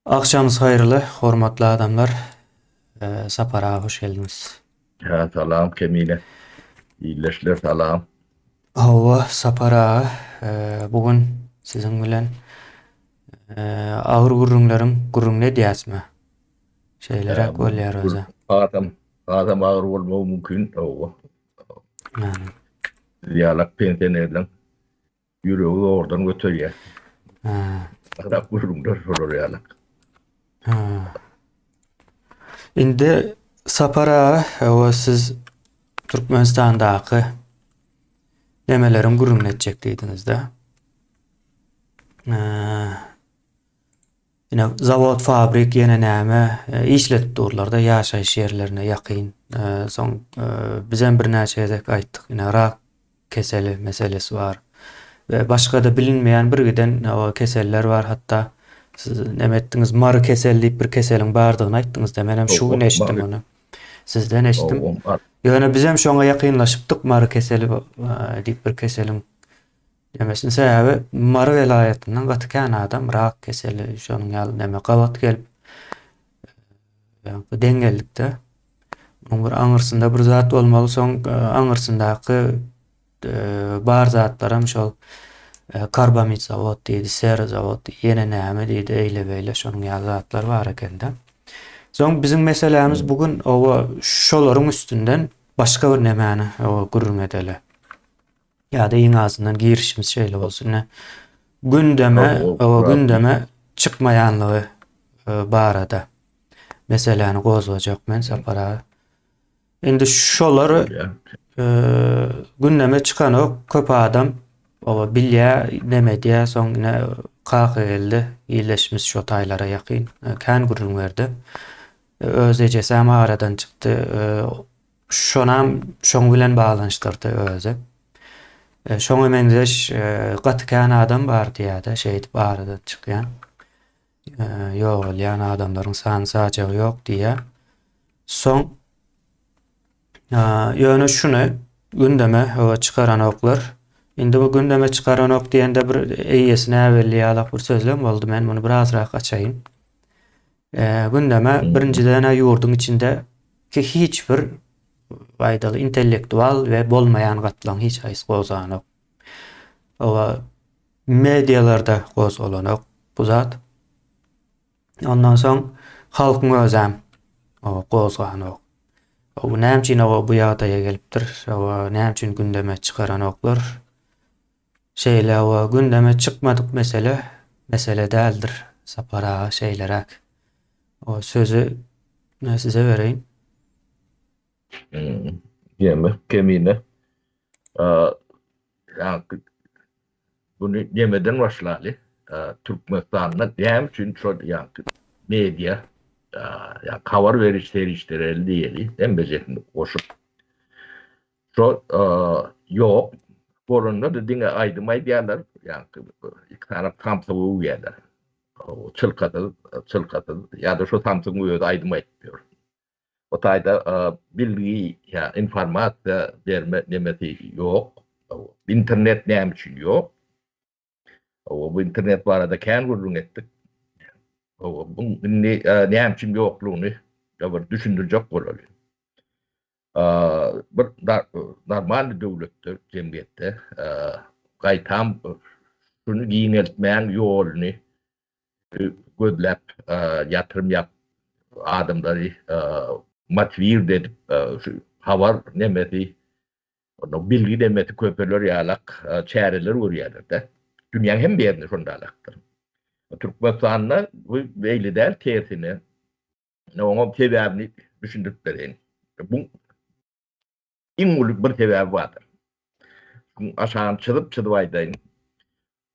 Agşamyz haýyrly, hormatly adamlar. Sapar aga hoş geldiňiz. Hä, salam Kemine. Ildeşler salam. Hawa, Sapar aga, bu gün siziň bilen agyr gürrüňleriň gürrüňini edýäsmi? Şeýleräk bolýar özä. Adam, adam agyr bolmagy mümkin, hawa. Biz ýalak pensionerleň Ýüregi zordan göterýär. Hä. Arap gürrüňler şolar ýalak. Hä. Indi Sapar aga, hawa siz Türkmenistandaky nemeleriň gürrüňini etjek diýdiňiz-de. Ine zawod, fabrik ýene näme işledip durlar-da ýaşaýyş ýerlerine ýakyn. Soň bizem birnäçe gezek aýtdyk, ine rak keseli meselesi bar. We başga-da bilinmeýän bir giden keseller bar. Hatda siz neme etdiňiz, mary keseli diýip bir keseliň bardygyny aýtdyňyz-da. Menem şu gün eşitdim ony. Sizden eşitdim. Ýöne bizem şoňa ýakynlaşypdyk, mary keseli diýip bir keseliň Demesiniň sebäbi Mary welaýatyndan gaty kän adam rak keseli şonuň ýaly neme gabat gelip ýa-da deň geldikde munuň bir aňyrsynda bir zat bolmaly soň aňyrsyndaky bar zatlaram şol karbamid zawod diýdi, sera zawod diýdi, ýene näme diýdi, eýle beýle şonuň ýaly zatlar bar ekende. Soň biziň meselämiz bu gün oba şolaryň üstünden başga bir nemäni oba gürrüň edeli. Ýa-da iň azyndan girişimiz şeýle bolsun. Ine, gündeme, o gündeme çykmaýanlygy e, barada meseläni gozgajak men Sapar aga. Indi şolar e, gündeme çykanok, köp adam oba bilýär, neme edýär, soň ine kaka geldi, illeşimiz şo taýlara ýakyn, e, kän gürrüň berdi. Öz ejesem aradan çykdy. Şonam şoň bilen baglanyşdyrdy özi. Şoňa meňzeş gaty kän adam bar diýýär-de, şeýdip aradan çykýan. Ýogalýan adamlaryň sany-sajagy ýok diýýär. Soň ýöne şuny gündeme çykaranoklar. Indi bu gündeme çykaranok diýende bir eýesi näbelli ýalak bir sözlem boldy. Men muny birazrak açaýyn. Gündeme birinjiden-ä ýurduň içinde ki hiç bir aýdaly intellektual we bolmaýan gatlagyň hiç haýsy gozganok. Oba medialarda gozgalanok bu zat. Ondan soň halkyň özem gozganok. Bu näme üçin oba bu ýagdaýa gelipdir? Oba näme üçin gündeme çykaranoklar? Şeýle we gündeme çykmadyk mesele mesele däldir Sapar aga şeýleräk. O sözi men size bereýin. Diýmek kemine Bunu nemeden başlaly. Türkmenistanda näme üçin şol ýaňky media ýa habar beriş serişdeleri diýeli hemmejesini goşup Şo ýok. Bolanda-da diňe aýdym aýdýarlar, ýaňky iki sany samsygy öwýärler. Çylkasyz, çylkasyz ýa-da şo samsygyň özi aýdym aýdyp ýör. O taýda bilgi ýa informasiýa berme nemesi ýok. Internet näme üçin ýok? Hawa, bu internet barada kän gürrüň etdik. Hawa, bu indi näme üçin ýoklugyny bir düşündirjek bolaly. Bir normal döwletde, jemgyýetde gaýtam şuny giňeltmäň ýoluny gözläp, ýatyrym ýap adamlary motiwir edip, şu habar nemesi Onda bilgi demesi köpeler ýalak çäreler görýärler-de. Dünýäň hemme ýerinde şondalakdyr. Türkmenistanda bu beýle däl, tersine. Oňa sebäbini düşündirip bereýin. Bu iň uly bir sebäbi bardyr. Şuň aşagyny çyzyp-çyzyp aýdaýyn.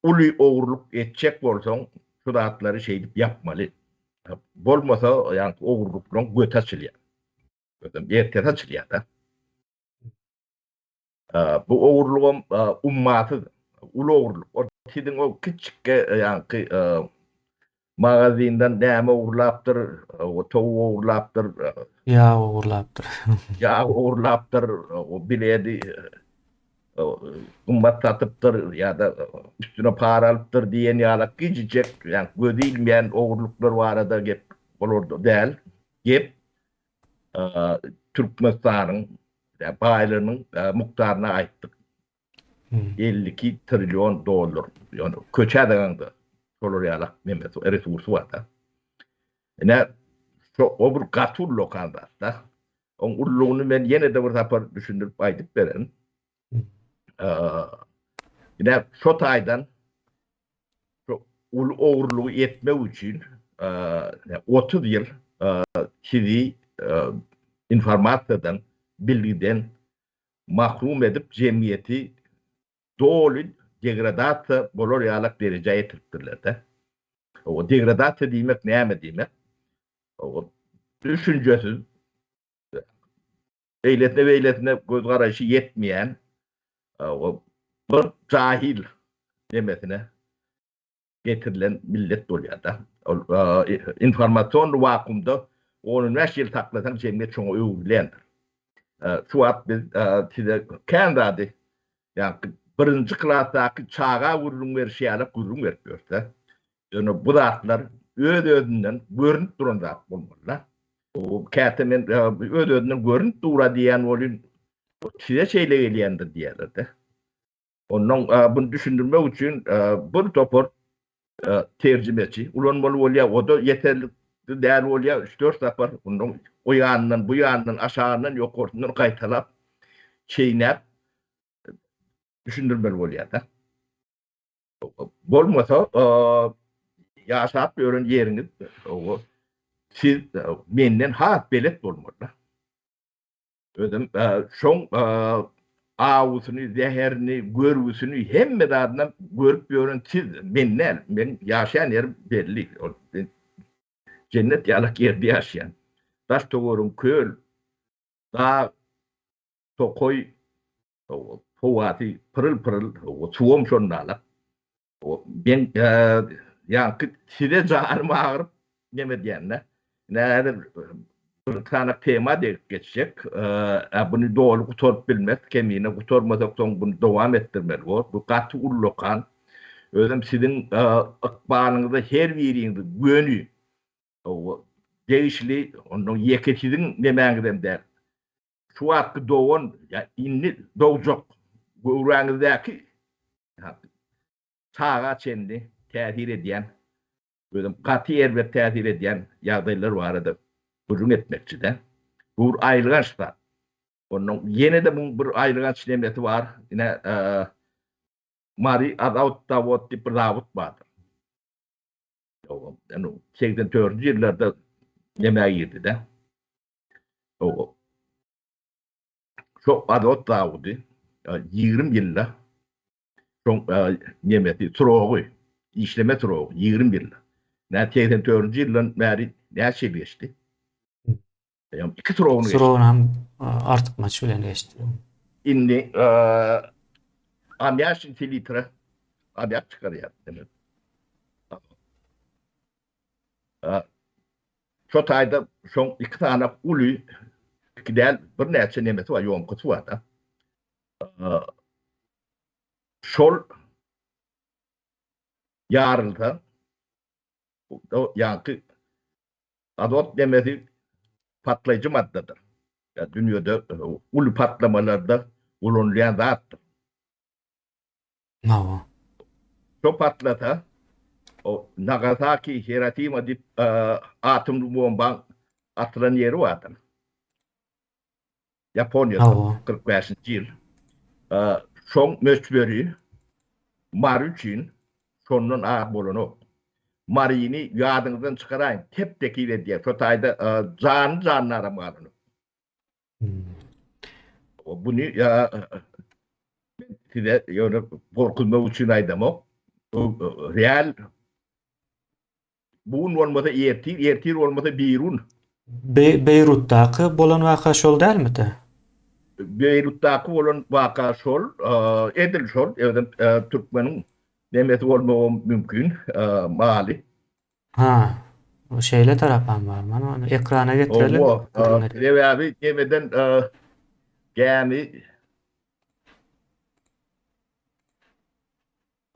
Uly ogurlyk etjek bolsaň, şu zatlary şeýdip ýapmaly. Bolmasa, ýaňky ogurlyklaryň göti açylýar. Özem ertesi açylýar-da. Bu ogurlygam ummasyz uly ogurlyk. Ol siziň o kiçjikge ýaňky magazindan näme ogurlapdyr, towuk ogurlapdyr. Ýag ogurlapdyr. Ýag ogurlapdyr, o biledi. gymmat satypdyr ýa-da üstüne para alypdyr diýen ýaly gijijek, ýa gözi ilmeýän ogurlyklar barada gep olarda däl. Gep Türkmenistanyň baýlygynyň mukdaryny aýtdyk. 52 trillion dollar. Ýöne köçä dagaňda şolar ýaly nemesi, resursy bar-da. Ine, şo o bir gaty ullakan zat-da. Oň ululygyny men ýene-de bir sapar düşündirip aýdyp bererin. Ine, şo taýdan şo uly ogurlygy etmek üçin 30 ýyl sizi informasiýadan, bilgiden mahrum edip jemgyýeti doly degradasiýa bolar ýalak derejä ýetiripdirler-de. O degradasiýa diýmek näme diýmek? O düşünjesiz beýlesine beýlesine göz garaýşy ýetmeýän o bir jahil nemesine getirilen millet bolýar-da. Ol informasion wakuumda on-on bäş ýyl saklasaň jemgyýet şoňa öwrülýändir. Şu wagt biz size kän zady ýa birinji klasdaky çaga gürrüň berişi ýaly gürrüň berip ýörse, ýöne bu zatlar öz-özünden görnüp duran zat bolmaly-da. Käte men öz-özünden görnüp dur-a diýýän bolýan, size şeýle gelýändir diýýärler-de. Ondan bunu düşündirmek üçin bir topar terjimeçi ulanmaly bolýar. O-da ýeterlikli däl bolýar. Üç-dört sapar ondan o ýanyndan, bu ýanyndan, aşagyndan, ýokarsyndan gaýtalap, çeýnäp düşündirmeli bolýar-da. Bolmasa, ýaşap ýören ýeriňiz siz menden has belet bolmaly-da. Özem şoň awusyny, zäherini, görgüsini hemme zadynam görüp ýören siz, men däl. Meň ýaşaýan ýerim belli. Ol men jennet ýalak ýerde ýaşaýan. Daş-töweregim köl, dag, tokaý, howasy pyryl-pyryl, suwam şondalak. Men ýaňky size janym agyryp neme diýende, näder bir sany tema degip geçjek. Buny doly gutaryp bilmez, kemine gutarmasak soň buny dowam etdirmeli bor. Bu gaty ullakan. Özem siziň ykbalyňyza her biriňizi göni degişli, ondan ýeke siziň nemäňizem däl. Şu wagtky dogan, ýa indi dogjak göwräňizdäki çaga çenli täsir edýän, özem gaty erbet täsir edýän ýagdaýlar barada gürrüň etmekçi-dä. Bu bir aýylganç zat. Onnoň ýene-de muň bir aýylganç nemesi bar. Ine, Mary Azawt zawod diýip bir zawod bardyr. 84-nji ýyllarda nämä girdi-de. Şo azot zawody 20 ýylda şoň nemesi srogy, işleme srogy 20 ýylda. Nä 84-nji ýyldan bäri näçe ýyl geçdi? Ýa iki srogyny geçdi. Srogyny hem artykmaç bilen geçdi. Indi ammiak selitra ammiak çykarýar. Şo taýda şoň iki sany uly, iki däl, birnäçe nemesi bar, ýomkasy bar-da. Şol ýarylsa, ýaňky azot nemesi partlaýjy maddadyr. Ýa dünýede uly partlamalarda ulanylýan zatdyr. Hawa. Şo partlasa, o Nagasaki, Hirosima diýip atomly bombaň atylan ýeri bardyr. Ýaponiýada 45-nji ýyl. Şoň möçberi Mary üçin şondan az bolanok. Maryny ýadyňyzdan çykaraýyň, tep-tekiz edýär. Şo taýda janly-jandaram galanok. Buny size ýöne gorkuzmak üçin aýdamok. Bu real bu gün bolmasa ertir, ertir bolmasa birun. Be Beýrutdaky bolan waka şol dälmidi? Beýrutdaky bolan waka şol, edil şol, özem türkmeniň nemesi bolmagam mümkin, maly. Ha, şeýle tarapam bar. Mana ony ekrana getireli. Hawa, sebäbi gemiden gämi.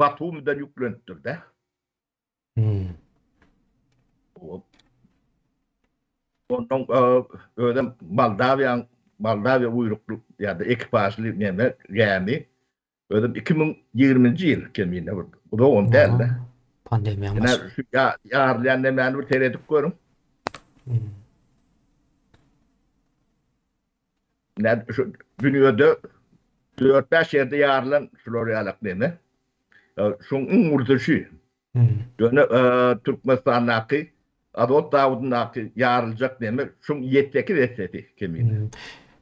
Batumiden ýüklenipdir-de. Hmm. Ondan özem Moldawiýaň Moldawiýa guýrukly ýa-da ekipažly neme gämi. Özem 2020-nji ýyl kemine bir uzagam däl-de. Pandemiýaň başy. Şu ýarylýan nemäni bir seredip görüň. Hmm. Näme şu dünýede 4-5 ýerde ýarylan şular ýalak neme. Şuň iň ulusy şu. Ýöne Türkmenistandaky Azot zawodyndaky ýaryljak neme şuň 7-8 essesi kemine.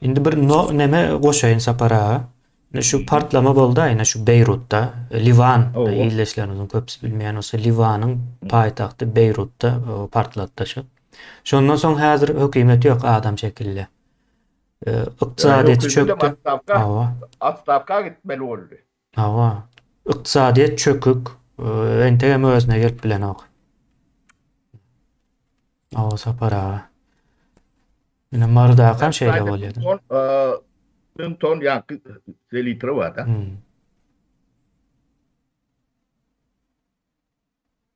Indi bir no neme goşaýyn Sapar aga. Ine şu partlama boldy ine şu Beýrutda, Liwan ildeşlerimiziň köpüsi bilmeýän bolsa Liwanyň paýtagty Beýrutda partlatdy şu. Şondan soň häzir hökümet ýok adam şekilli. Ykdysadyýeti çökdi. Hawa. Otstawka gitmeli boldy. Hawa. Ykdysadyýet çökük. Entegem özüne gelip bilenok. Hawa Sapar aga. Ine Marydakam şeýle bolýar. 1000 ton ýaňky selitra bar-da. Hmm.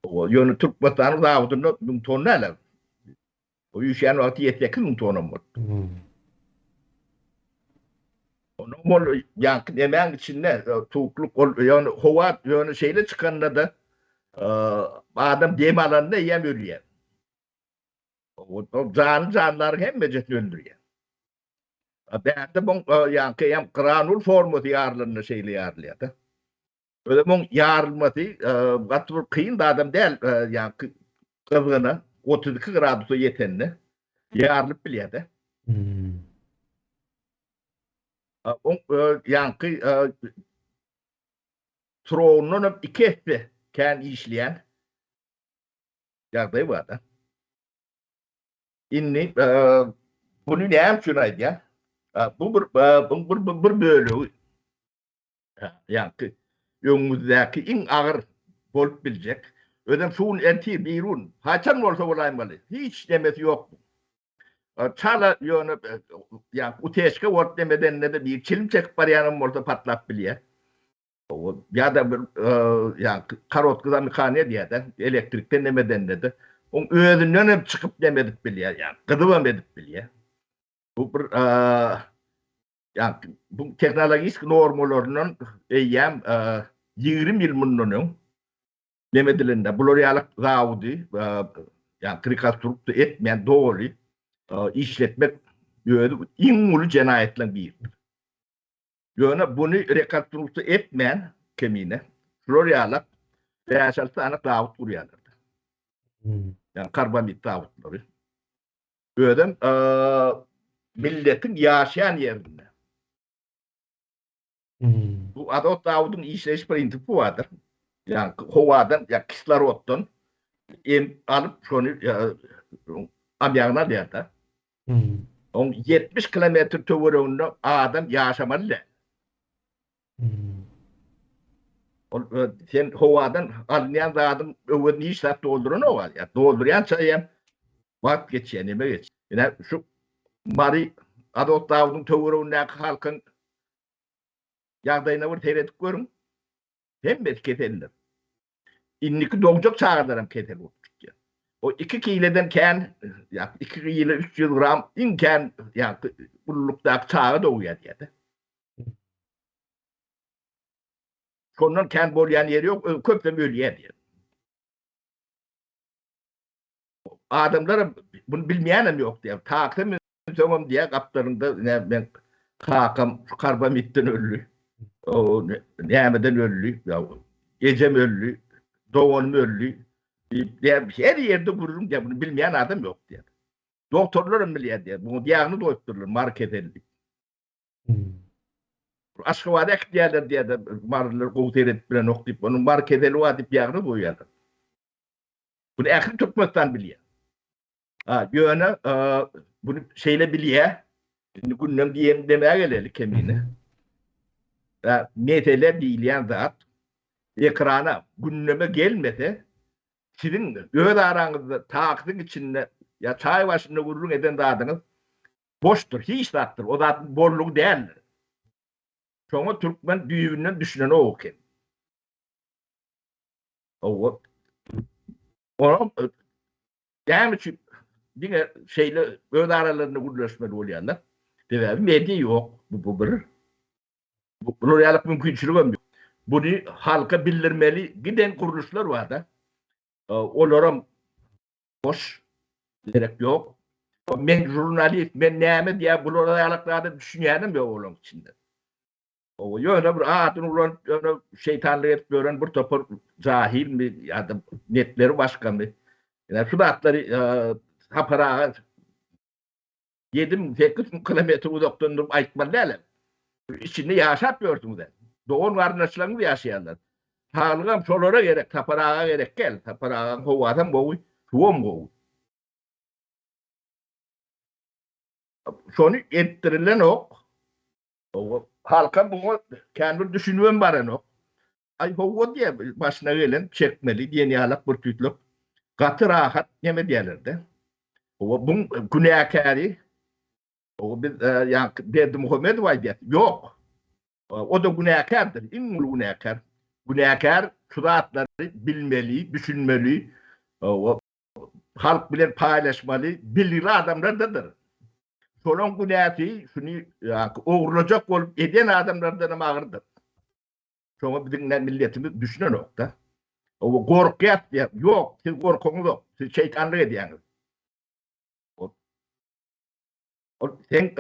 Ýöne Türkmenistanyň zawodynda 1000 ton däl. O üýşýän wagty 7-8 müň tonam bolupdyr. Hmm. Onuň ol ýaňky nemäň içinde suwuklyk ol ýöne howa ýöne şeýle çykanda-da adam dem alanda eýýäm ölýär. O janly janlaryň hemmejesini öldürýär. Bärde muň ýaňky hem granul formasy ýarylanda şeýle ýarylýar-da. Özem oň ýarylmasy gaty bir kyn zadam däl, ýaňky gyzgyna 32 gradusa ýetende ýarylyp bilýär-de. Hmm. Oň ýaňky turogyndan hem iki esse kän işleýän ýagdaý bar-da. Indi buny näme üçin aýdýan? Bu bir bu bir bölegi. Ýaňky öňümizdäki iň agyr bolup biljek. Özem şu gün ertir, birigün, haçan bolsa bolaýmaly. Hiç nemesi ýok. Çala ýöne ýaňky uteçka bolup nemedende-de bir çilim çekip barýanam bolsa patlap bilýär. Ýa-da bir ýaňky korotky zamykaniýe diýýär-de, elektrikden nemedende-de oň özünden hem çykyp neme edip bilýär, ýa gyzybam edip bilýär. Bu bir Ýa bu tehnologik normalaryndan eýýäm 20 ýyl mundan öň neme edilende bular ýaly zawody ýa rekonstruksiýa etmän doly işletmek özi iň uly jenaýatlaryň biridir. Ýöne buny rekonstruksiýa etmän kemine şular ýaly 5-6 sany zawod gurýarlar. Hmm. Ýa karbamid zawodlary. Özem milletiň ýaşaýan ýerinde. Hmm. Bu azot zawodyň işleýiş prinsipi bardyr. Ýa howadan, ýa kisloroddan em alyp şony amýagyny alýar-da. Hmm. Oň 70 kilometr töwereginde adam ýaşamaly däl. Hmm. Ol sen howadan alynýan zadyň öwezini hiç zat dolduranok alýar. Doldurýança hem wagt geçýär, neme geçýär. Ine şu Mary Azot zawodyň töweregindäki halkyň ýagdaýyna bir seredip görüň. Hemmesi keseldir. Indiki dogjak çagalar hem kesel bolup çykýar. O 2 kileden kän, ýa 2 kilo 300 gram iň kän ýa ululykdaky çaga dogýar diýýär. Şondan kän bolýan ýeri ýok, köpem ölýär diýýär. Adamlar bunu bilmeýän hem ýok diýýär. Taksä münseňem diýýär, gapdalynda ne men kakam şu karbamitden öldi. O nämeden öldi? Ýa ejem öldi, doganym öldi diýip, diýýär, her ýerde gürrüň diýýär, bunu bilmeýän adam ýok diýýär. Doktorlar hem bilýär diýýär. Muňa diagnoz goýupdyrlar, mary keseli diýip. Hmm. Aşgabada äkitýärler diýýärler, marylylar gowy seredip bilenok diýip, onuň mary keseli bar diýip diagnoz goýýarlar. Bunu ähli Türkmenistan bilýär. Ha, ýöne bunu şeýle bilýär. Indi günden diýen demä geleli kemine. Ha, mesele diýilýän zat ekrana gündeme gelmese siziň öz araňyzda taksiň içinde ýa çaý başynda gürrüň eden zadyňyz boşdur, hiç zatdyr, o zadyň bollugy däldir. Şoňa türkmen düýbünden düşünenok eken. Hawa. Olam näme üçin diňe şeýle öz aralarynda gürleşmeli bolýarlar? Sebäbi media ýok. Bu, bu bir. Bular ýaly mümkinçilik hem ýok. Buny halka bildirmeli giden gurluşlar bar-da. Olaram boş, gerek ýok. Men žurnalist, men näme diýýär, bulara ýaly zada düşünýänem ýok olaryň içinde. Owa, ýöne bir adyny ulanyp, ýöne şeýtanlyk edip ýören bir topar jahilmi ýa-da netleri başgamy? Ýa şu zatlary Sapar aga 7000, 8000 kilometr uzakdan durup aýtmaly däl. Içinde ýaşap ýörsüňiz. Dogan garyndaşlaryňyz ýaşaýarlar. Saglygam şolara gerek, Sapar aga gerek däl. Sapar agaň howasam gowy, suwam gowy. Şony etdirilenok. Halkam buňa kän bir düşünibem baranok. Aý howwa diýýär, başyna gelen çekmeli diýen ýalak bir tüýtlük. Gaty rahat neme diýýärler-de. Howwa buň günäkäri howwa biz ýaňky Berdimuhamedow aýdýar. Ýok. O-da günäkärdir, iň uly günäkär. Günäkär şu zatlary bilmeli, düşünmeli. Howwa halk bilen paýlaşmaly bilgili adamlardadyr. Şolaň günäsi şuny ýaňky ogurlajak bolup eden adamlardanam agyrdyr. Şoňa biziň nä milletimiz düşünenok-da. Owa gorkýas diýýär. Ýok, siz gorkaňyzok. Siz şeýtanlyk edýäňiz. Ol sen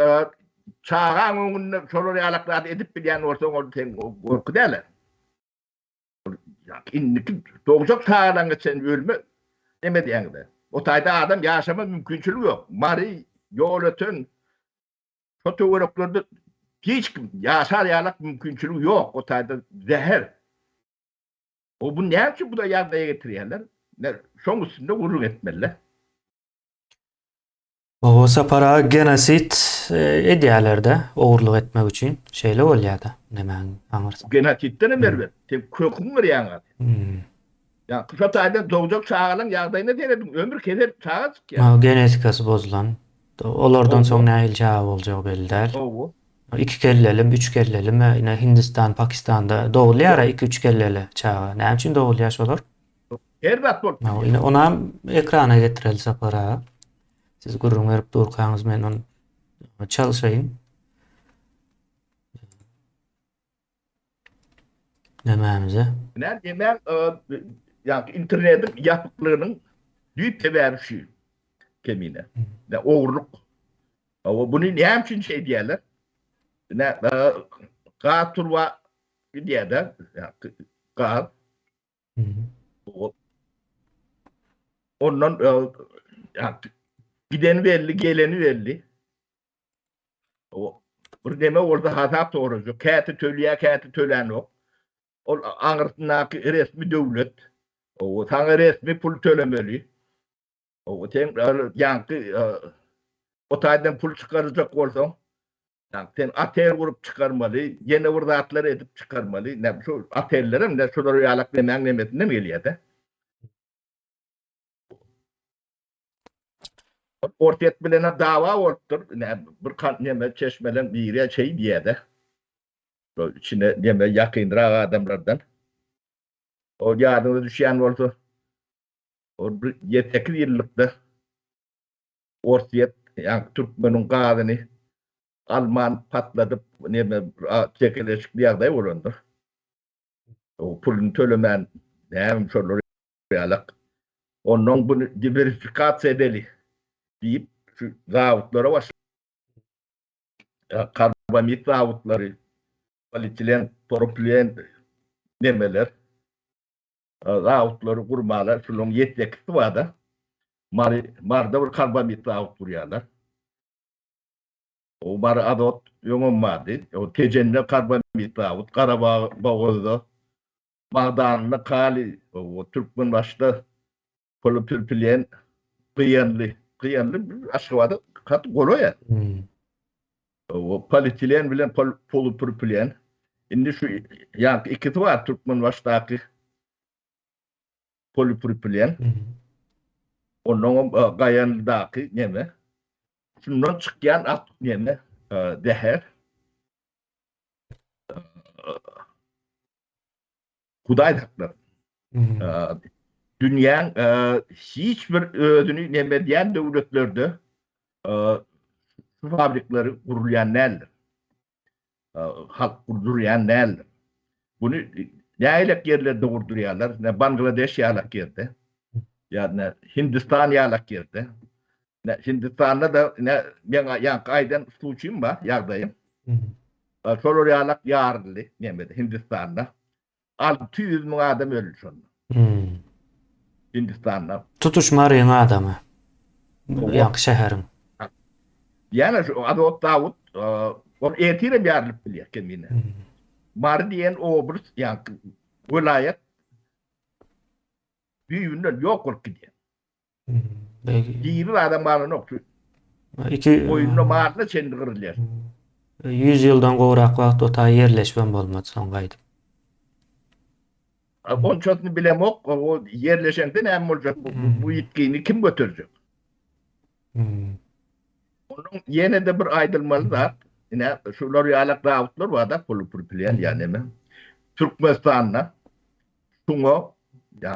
çagaň öňünde şolar ýalak zat edip bilýän bolsaň, ol sen gorky däl. Indiki dogjak çagalaryňa çenli ölme neme diýäňde. O taýda adam ýaşama mümkinçiligi ýok. Mary, Ýolöten şo töwereklerde hiç kim ýaşar ýalak mümkinçiligi ýok. O taýda zäher. O bu näme üçin bu da ýagdaýa getirýärler? Şoň üstünde gürrüň etmeliler. Oba Sapar aga genosid edýälerde ogurlyk etmek üçin şeýle bolýada nemäň aňyrsy. Genosidden hem erbet. Sen köküň gyrýaň a. Ýa şo taýdan dogjak çagalaň ýagdaýyna serediň ömür kesel çaga çykýar. Ha genetikasy bozulan. Olardan soň nähili çaga boljagy belli däl. Hawa. Iki kellelimi, üç kellelimi, ine Hindistan, Pakistanda dogulýar-a iki üç kelleli çaga. Näme üçin dogulýar şolar? Her zat bolup bilýär. Ine onam ekrana getireli Sapar aga. Siz gürrüň berip durkaňyz men ony çalşaýyn. Nämämize? Näme diýmän, ýa internetiň ýapyklygynyň düýp sebäbi şu. Kemine. Ne ogurlyk. Hawa, buny näme üçin şeý diýýärler? Ne gaz turba gidýär-de, gaz. Ondan gideni belli, geleni belli. O bir neme bolsa hasap sorajak. Käte tölýär, käte tölänok. Ol aňyrsyndaky resmi döwlet. O saňa resmi pul tölemeli. O sen ýaňky o taýdan pul çykarjak bolsaň, Sen otel gurup çykarmaly, ýene bir zatlar edip çykarmaly. Näme şu otellerem ne şular ýalak nemäň nemesinden gelýär-de. Orsýet bilen dawa bolupdyr. Näme bir neme çeşmeleň biri şeý diýýär-de. Şo içine neme ýakynrak adamlardan. O ýadyňyza düşýän bolsa, o bir 7-8 ýyllykda Orsýet ýaňky türkmeniň gazyny alman patladyp neme çekeleşikli ýagdaý bolandyr. O puluny tölemän näme şolar ýalak. Ondan bunu diwersifikasiýa edeli diýip şu zawodlara baş karbamid zawodlary, polietilen, propilen nemeler Zawodlary gurmalar, şularyň ýetjekisi bar-da. Mary, Maryda bir karbamid zawod gurýarlar. O Mary Azot öňem bardy. O Tejende karbamid zawod, Garabogazda, Magdanynda kaliý, o Türkmenbaşyda polipropilен, Gyýanly, Gyýanly Aşgabada gaty golaý. O polietilen bilen polipropilен. Indi şu ýaňky ikisi bar Türkmenbaşdaky polipropilен. Ondan Gaýanlydaky neme? Şundan çykýan at neme? Zäher. Hudaý saklasyn. Dünýäň hiç bir özüni neme edýän döwletlerde şu fabrikleri gurulýan däldir. Halk gurdurýan däldir. Buny nähilek ýerlerde gurdurýarlar? Ne Bangladeş ýalak ýerde, ýa ne Hindistan ýalak ýerde. Ne Hindistanda-da ne meň ýaňky aýdan sluçym bar, ýagdaýym. Şolar ýalak ýaryldy nemede Hindistanda. 600 müň adam öldi şonda. Hmm. Hindistanda. Tutuş Maryň adamy. Ýaňky şäheriň. Ýa-ni şu Azot Dawut ol ertirem ýarylyp bilýär kemine. Hmm. Mary diýen oblast, ýaňky welaýat düýbünden ýok bolup gidýär. Diri adam galanok şu. Iki goýunda malyna çenli gyrylýar. 100 ýyldan gowrak wagt o taý ýerleşibem bolmady soň gaýdyp. Onçasyny bilemok, o ýerleşende näme boljak, bu ýitgini kim göterjek? Onuň ýene-de bir aýdylmaly zat, ine şular ýalak zawodlar bar-da, polupropilen ýa neme. Türkmenistanda Şuňa ýa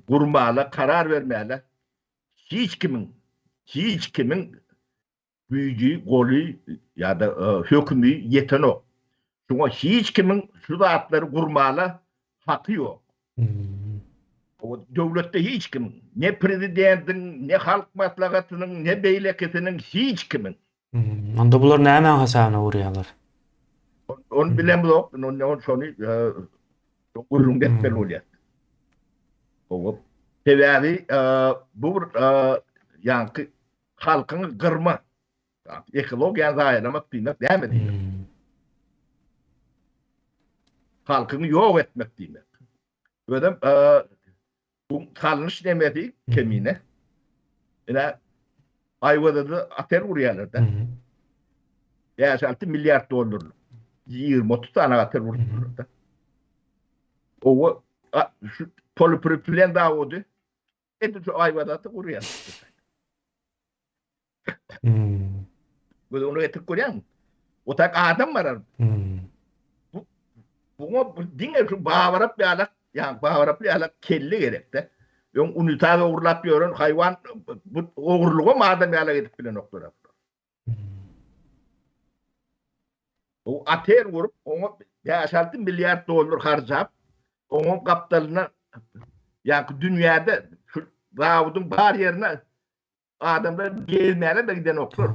gurmala karar bermäle hiç kimiň hiç kimiň güýji, goly ýa-da hökümi ýetenok. Şuňa hiç kimiň şu zatlary gurmala haky ýok. O döwletde hiç kimiň, ne prezidentiň, ne halk maslahatynyň, ne beýlekisiniň hiç kimiň. Onda bular nämäň hasabyna gurýarlar? Ony bilemzok, ony şony gürrüň etmeli bolýar. Owa. Sebäbi bu bir ýaňky halkyňy gyrma, ekologiýany zaýalamak diýmek näme diýmek? Halkyňy ýok etmek diýmek. Özem Bu salnyş nemesi kemine. Ine Aýwazada otel gurýarlar-da. 5-6 milliard dollarlyk. 20-30 sany otel gurupdyrlar-da. Owa şu polipropilen zawody edil şu Aýwazada gurýar. Hmm. Göz öňüne getirip görýäňmi? O tak adam barar. Hmm. Bu buňa bu diňe şu babarap ýalak, ýa babarap ýalak kelle gerekde. Öň unitaz ogurlap ýören haýwan bu ogurlygam adam ýalak edip bilenoklar. Hmm. O otel gurup, oňa 5-6 milliard dollar harjap, oňa gapdalyna ýa dünýäde şu zawudyň bar ýerine Adamlar gezmäne de gidenoklar.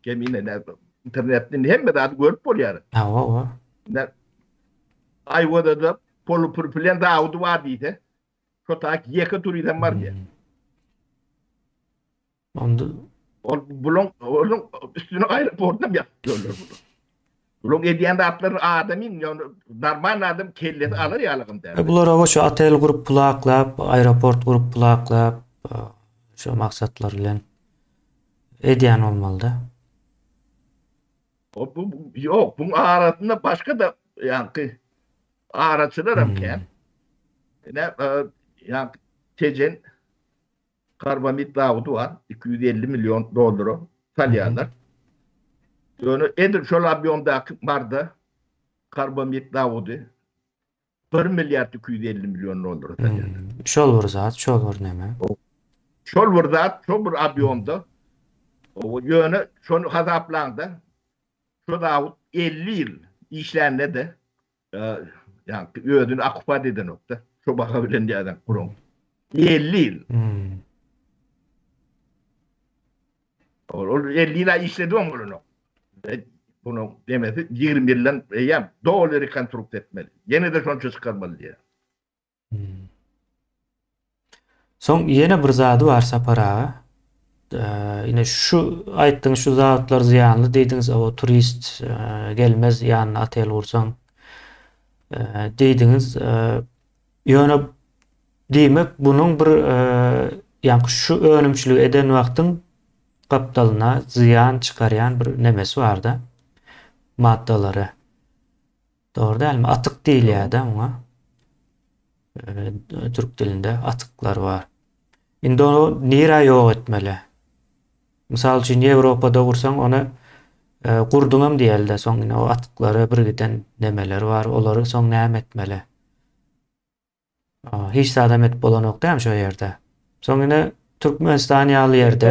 Kemine ne internetden hemme zady görüp bolýar. Hawa, hawa. Ne Aýwada-da polupropilen zawody bar diýse, şo taýk ýeke turizm bar diýýär. Onda ol bulaň onuň üstüne aeroportdan ýapyp ýörler bular. Bulaň edýän zatlaryny adamyň, ýagny normal adam kellesi alar ýalygam däl. Bular oba şu otel gurup pul aklap, aeroport gurup pul aklap, şu maksatlar bilen edýän bolmalyda. O bu ýok, buň arasynda başga-da ýaňky araçylar hem kän. Ine, ýaňky Tejen Karbamid zawody bar, 250 million dollara salýarlar. Ýöne edil şol obýomdaky Marda karbamid zawody 1 milliard 250 million dollara salýarlar. Hmm, şol bir zat, şol bir näme? Şol bir zat, şol bir obýomda. Ýöne şony hasaplaňda, şo zawod 50 ýyl işlände-de Ýa özüni okupat edenokda. Şo baha bilen diýýän guran. 50 ýyl. Hmm. Ol, ol 50 ýyl işledi oň bolanok. Bunu demesi 20 ýyldan eýýäm doly rekonstruksiýa etmeli. Ýene-de şonça çykarmaly diýýär. Hmm. Soň ýene bir zady bar Sapar aga. Ine şu aýtdyň şu zatlar zyýanly diýdiňiz, o turist gelmez ýanyna otel gursaň diýdiňiz. Ýöne diýmek bunuň bir ýaňky şu önümçiligi eden wagtyň gapdalyna zyýan çykarýan bir nemesi barda maddalary. Dogry dälmi? Atyk diýilýär-de muňa. Türk dilinde atyklar bar. Indi ony nirä ýok etmeli? Mysal üçin Ýewropada gursaň ony e, gurduňam diýeli-de, soň ine o atyklary bir giden nemeler bar, olary soň näme etmeli? Hiç zadam edip bolanok dämi şo ýerde. Soň ine Türkmenistan ýaly ýerde.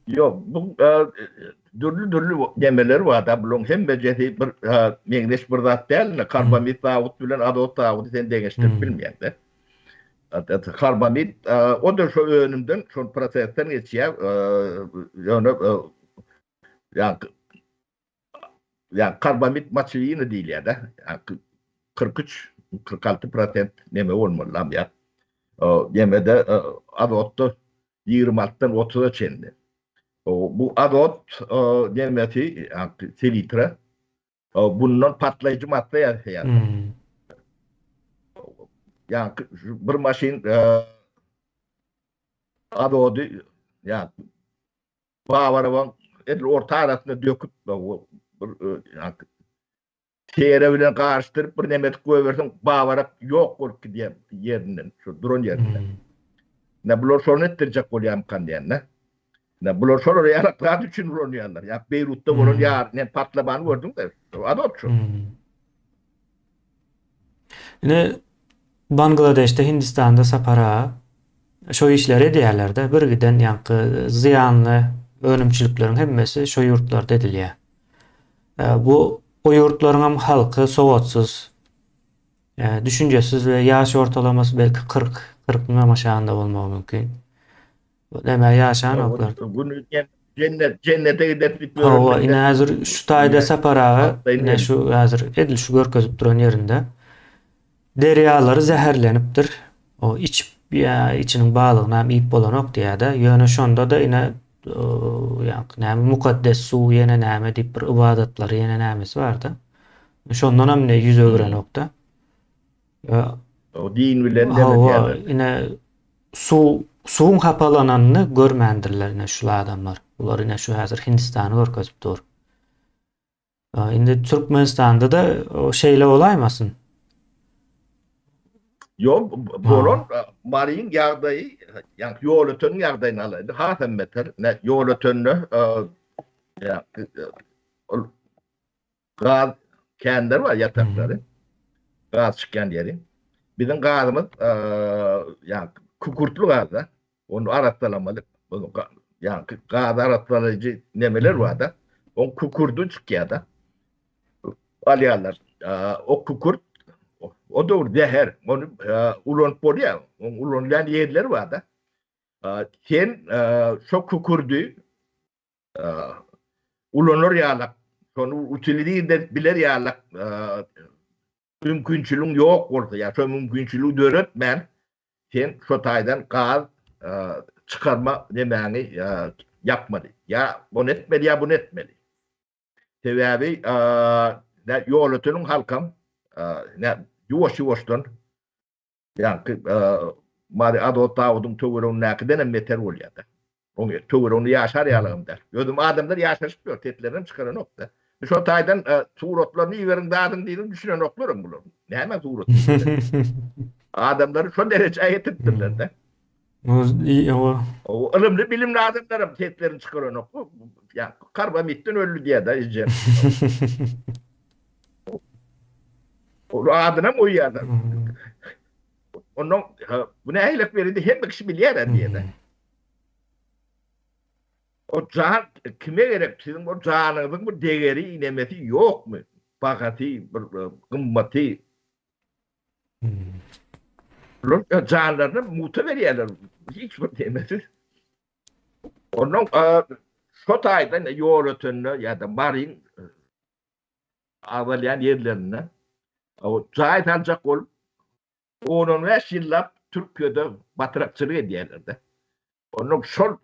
Ýok, bu dürli-dürli nemeler bar-da, bularyň hemmejesi bir meňzeş bir zat däl-de, karbamid zawod bilen azot zawody sen deňeşdirip bilmeýäň-de. Karbamid, o-da şo önümden, şol prosesden geçýär, ýöne ýa ýa karbamid moçewina diýilýär-de, 43, 46 prosent neme bolmaly ýa. Nemede azotda 26-dan 30-a çenli. Bu azot nemesi, selitra bundan partlaýjy madda ýasaýar. Ýa bir maşyn azody ýa Babarabaň edil orta arasyna döküp bir tere bilen garyşdyryp bir neme edip goýberseň babarak ýok bolup gidýär ýerinden, şu duran ýerinden. Ne bular şony etdirjek bolýarmykan diýende. Ne bular şolar ýaly zat üçin ulanýarlar. Ýa Beýrutda bolan ýar, ne partlamany gördüň-de. Azot şu. Ine Bangladeşde, Hindistanda Sapar aga şo işleri edýärler-de, bir giden ýaňky zyýanly önümçilikleriň hemmesi şo ýurtlarda edilýär. Bu o ýurtlaryň hem halky sowatsyz, düşünjesiz we ýaş ortalamasy belki 40, 40-yň hem aşagynda bolmagy mümkin. Näme ýaşanoklar. Jennet, jennete gider diýip ýörenler. Hawa, ine häzir şu taýda Sapar aga, ine şu häzir edil şu görkezip duran ýerinde derýalary zäherlenipdir. O içip ýa içiniň balygyny hem iýip bolanok diýýär-de. Ýöne şonda-da ine ýaňky näme mukaddes suw ýene näme diýip bir ybadatlary ýene nämesi bar-da. Şondan hem ine ýüz öwrenok-da. O din bilen Hawa, ine suw suwuň hapalananyny görmändirler ine şul adamlar. Bular ine şu häzir Hindistany görkezip dur. Indi Türkmenistanda-da şeýle bolaýmasyn? Ýok, bolan Maryň ýagdaýy, ýa Ýolöteniň ýagdaýyny alaýly, hasam beter. Ýolötende ýa ol Gaz känleri bar ýataklary. Gaz çykýan ýeri. Biziň gazymyz ýa kükürtli gazda. Ony arassalamaly. Ýa gaz arassalaýjy nemeler bar-da. Oň kükürdi çykýar-da. Alýarlar. O kükürt o döwür zäher. Ony ulanyp bolýar. Oň ulanylýan ýerleri bar-da. Sen şo kükürdi ulanar ýalak, şony utilizir edip biler ýalak mümkinçiligiň ýok bolsa, ýa şo mümkinçiligi döretmän, sen şo taýdan gaz çykarma nemäňi ýapmaly. Ýa ony etmeli, ýa buny etmeli. Sebäbi Ýolöteniň halkam ýuwaş-ýuwaşdan Ýaňky Mary Azot zawudyň töweregindäkiden hem beter bolýar-da. Oň töwereginde ýaşar ýalygam däl. Özem adamlar ýaşaşyp ýör, seslerini hem çykaranok-da. Şo taýdan suratlaryny iberiň zadyň diýdim, düşünenoklaram bular. Näme surat? Adamlary şo derejä getiripdirler-de. O ylymly bilimli adamlaram seslerini çykaranok. Ýa karbamitden öldi diýýär-de ejem. Ol adynam goýýarlar. Ondan bu nähili berildi hemme kişi bilýär diýýär. O jan kime gerek? Siziň o janyňyzyň bir degeri, inemesi ýokmy? Bahasy, bir e, gymmaty. Bular e, janlaryny muta berýärler. Hiç bir demesiz. Ondan e, şo taýdan ýol ötende ýa-da baryň agzalýan ýerlerinde jaý saljak bolup on-on bäş ýyllap Türkiýede batrakçylyk edýärler-de. Ondan şol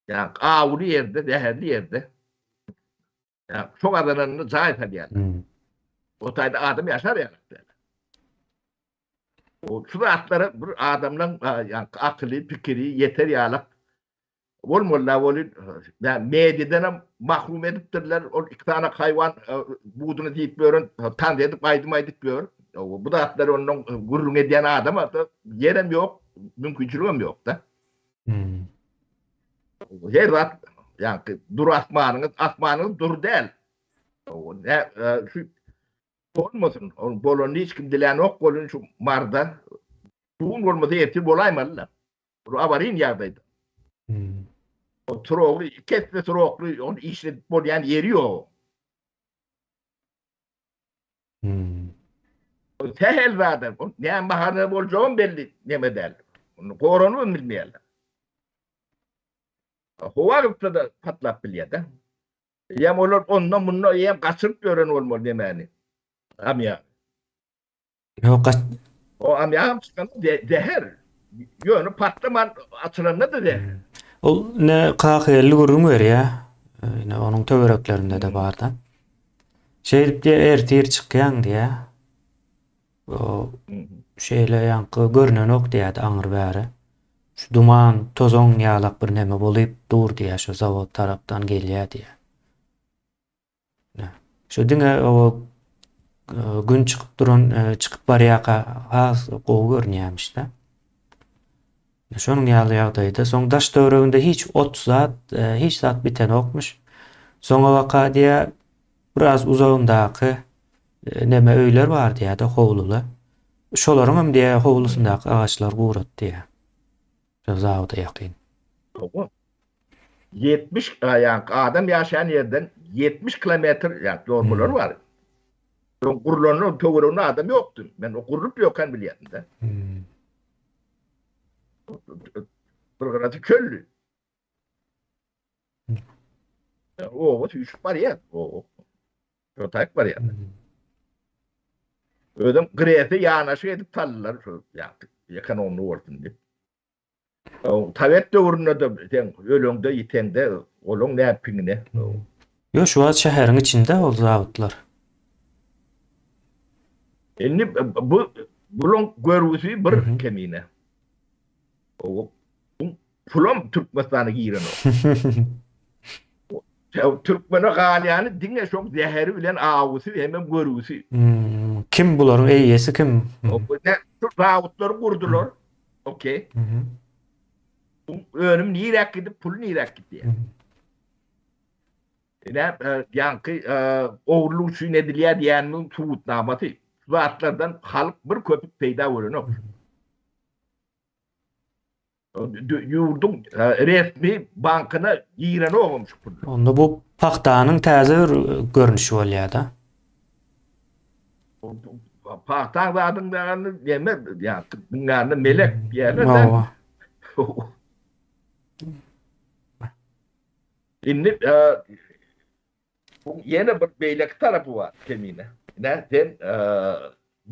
ýa awuly ýerde, zäherli ýerde ýa şo gazananyny jaý salýarlar. Hmm. O taýda adam ýaşar ýaly däl. O şu zatlara bir adamlaň ýa akyly, pikiri ýeter ýaly Bolmaly-da welin, mediadanam mahrum edipdirler. Ol iki sany haýwan buduny diýip ýören, tans edip aýdym aýdyp ýör. Bu zatlary ondan gürrüň edýän adam ýerem ýok, mümkinçiligem ýok-da. Hmm. Her zat, ýa-ni dur asmanyňyz, asmanyňyz dur däl. Şu. Bolmasyn. Ol bolanyny hiç kim dilänok welin şu Maryda bu gün bolmasa ertir bolaýmaly-da. Bu awarin ýagdaýda. Hmm. O srogly, iki esse srokly, ony işledip bolýan ýeri ýok. Hmm. O sähel zadan, o näme bahana boljagam belli neme däl. Onu goranybam bilmeýärler. Howa gyzsa-da patlap bilýär-de. Eýýäm olar onda munda eýýäm gaçyryp ýören bolmaly nemäni. Amýagy. Ýok gaç. O amýagam çykanda zäher. Ýöne patlaman açylanda-da zäher. Hmm. Ol ne Kakageldi gürrüň berýär. Ine onuň töwereklerinde-de bar-da. Şeýdip diýýär, ertir çykýaň diýýär. O şeýle ýaňky görnenok diýýärdi aňry bäri. Şu duman, tozan ýalak bir neme bolyp dur diýýär, şu zawod tarapdan gelýär diýýär. Şu diňe o e, gün çykyp duran, e, çykyp barýarka has gowy görünýärmiş-de. Şonuň ýaly ýagdaýda soň daş töwereginde hiç ot zat, e, hiç zat bitenokmyş. Soňabaka diýýär, biraz uzagyndaky Neme öýler bar diýýär-de howluly. Şolaryňam diýýär howlusyndaky agaçlar gurat diýýär. Şo zawoda ýakyn. Hawa. 70 ýaňky adam ýaşaýan ýerden 70 kilometr ýaňky normalar bar. Öň gurlanda töwereginde adam ýokdy. Men o gurlup ýokan bilýärdim-de. Bir gyrasy çöldi. Oba süýşüp barýar. Oba. Şo taýyp barýar. Özem Grese ýanaşyk edip saldylar şo ýa ekonomny bolsun diýip. Sowet döwründe-de sen öleňde, ýiteňde olaň näpiňine. Ýok, şu wagt şäheriň içinde ol zawodlar. Indi bu bulaň görgüsi bir kemine. O pulam Türkmenistana girenok. Türkmene galýany diňe şoň zäheri bilen awusy hemem görgüsi. Hmm, kim bularyň eýesi kim? Şu zawodlary gurdular. Okey. Önüm niräk gidip, pul niräk gidýär? Ine, ýaňky ogurlyk üçin edilýär diýeniniň subutnamasy. Şu zatlardan halk bir köpük peýda görenok. Ýurduň resmi bankyna girenogam şu pullar. Onda bu pagtanyň täze bir görnüşi bolýar-da. Pagtaň zadyň dagany neme, ýa diňňände melek diýerler-de. Hawa. Indi Bu ýene bir beýleki tarapy bar Kemine. Ine sen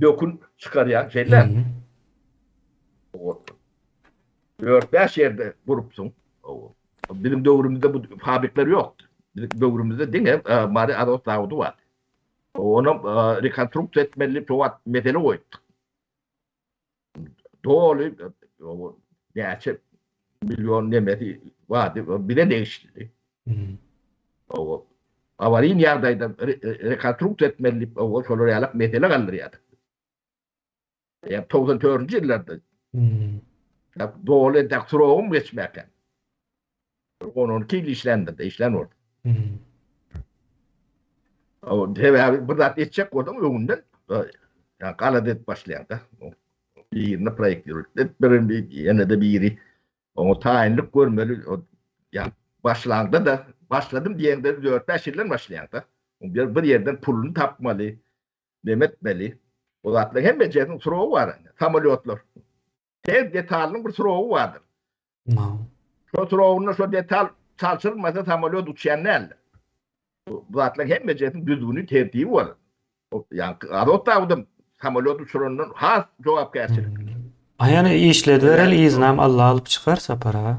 dökün çykarýaň şeýle. 4-5 ýerde gurupsyň. Biziň döwrümizde bu fabrikler ýokdy. Biziň döwrümizde diňe Mary azot zawody bardy. Onam rekonstruksiýa etmeli şo wagt mesele goýupdyk. Doly näçe milyon nemesi bardy, bize degişlidi. O awarin ýagdaýda rekonstruksiýa etmeli diýip, o şolar ýalak mesele galdyrýardyk. Ýa 94-nji ýyllarda. Ya doly entek surogum geçmäkä. 10-12 ýyl işländir, işlän boldy. O sebäbi bir zat etjek bolsaň öňünden ýa galat edip başlaýaň-da. Birini proýekt ýöretip, birini ýene-de biri oňa taýynlyk görmeli. Ýa başlaňda-da, başladym diýeňde 4-5 ýyldan başlaýaň-da. Bir bir ýerden puluny tapmaly, neme etmeli. O zatlaryň hemmejesiniň surogy bar. Samolýotlar. Her detalynyň bir surogy bardyr. Şo surogynda şo detal çalşyrylmasa samolýot uçýan däldir. Bu zatlaryň hemmejesiniň düzgüni, tertibi bar. Ýaňky azot zawodam samolýot uçurandan has jogapkärçilikli. A ýöne işledibereli yzynam Alla alyp çykar Sapar aga.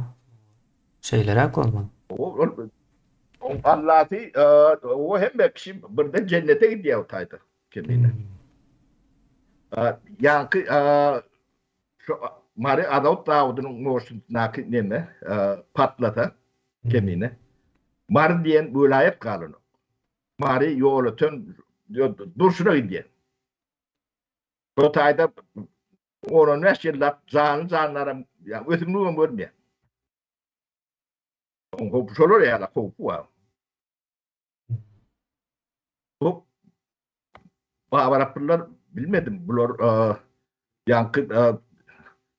Şeýleräk bolmaly. Ol Allasy o hemme kişi birden jennete gidýär o taýda kemine. Ýaňky Şu Mary Azot zawodynyň goşundyndaky neme patlasa kemine Mary diýen welaýat galanok. Mary Ýolöten durşuna gidýär. Bu taýda 10-15 ýyllap janly jandaram ýa ösümligem görmeýär. Oň howpy şolar ýaly howpy bar. Bu. Babaraplylar bilmedim bular ýaňky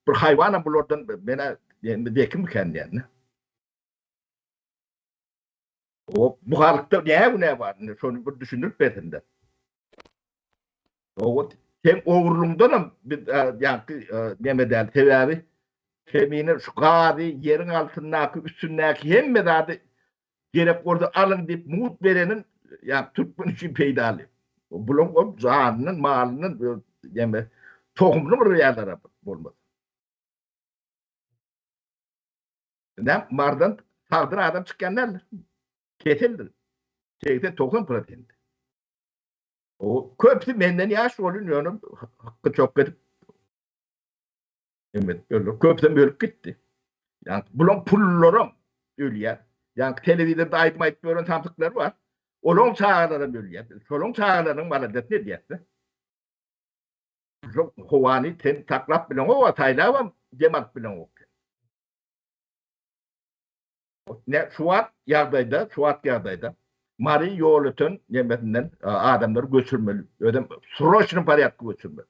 bir haýwanam bulardan menä zekimikän diýen. O bu halkda näme günä bar indi şony bir düşündirip bersinler. O sen ogurlygyňdanam biz ýaňky neme däl sebäbi kemine şu gazy ýeriň altyndaky üstündäki hemme zady gerek bolsa alyň diýip mugt bereniň ýa türkmen üçin peýdaly. Bulaň ol janyndan malyndan neme tohumyny gyrýarlar bolmasa. Näme Mardan sagdyn adam çykýan däldir. Keseldir. 80-90 prosent. O köpüsi menden ýaş bolun ýöne hykgy çok edip Evet, öldü. Köpüsem ölüp gitdi. Yani bulan pullaram ölýär. Yani telewizorda aýdym aýdyp ýören samsyklar bar. Olaň çagalaram ölýär. Şolaň çagalarynyň maladasyny edýär. Şo howany sen saklap bileňok, saýlabam dem alyp bileňok. Ne şu wagt ýagdaýda, şu wagt ýagdaýda Mary ýol öten nemesinden adamlary göçürmeli. Özem sroçny porýadka göçürmeli.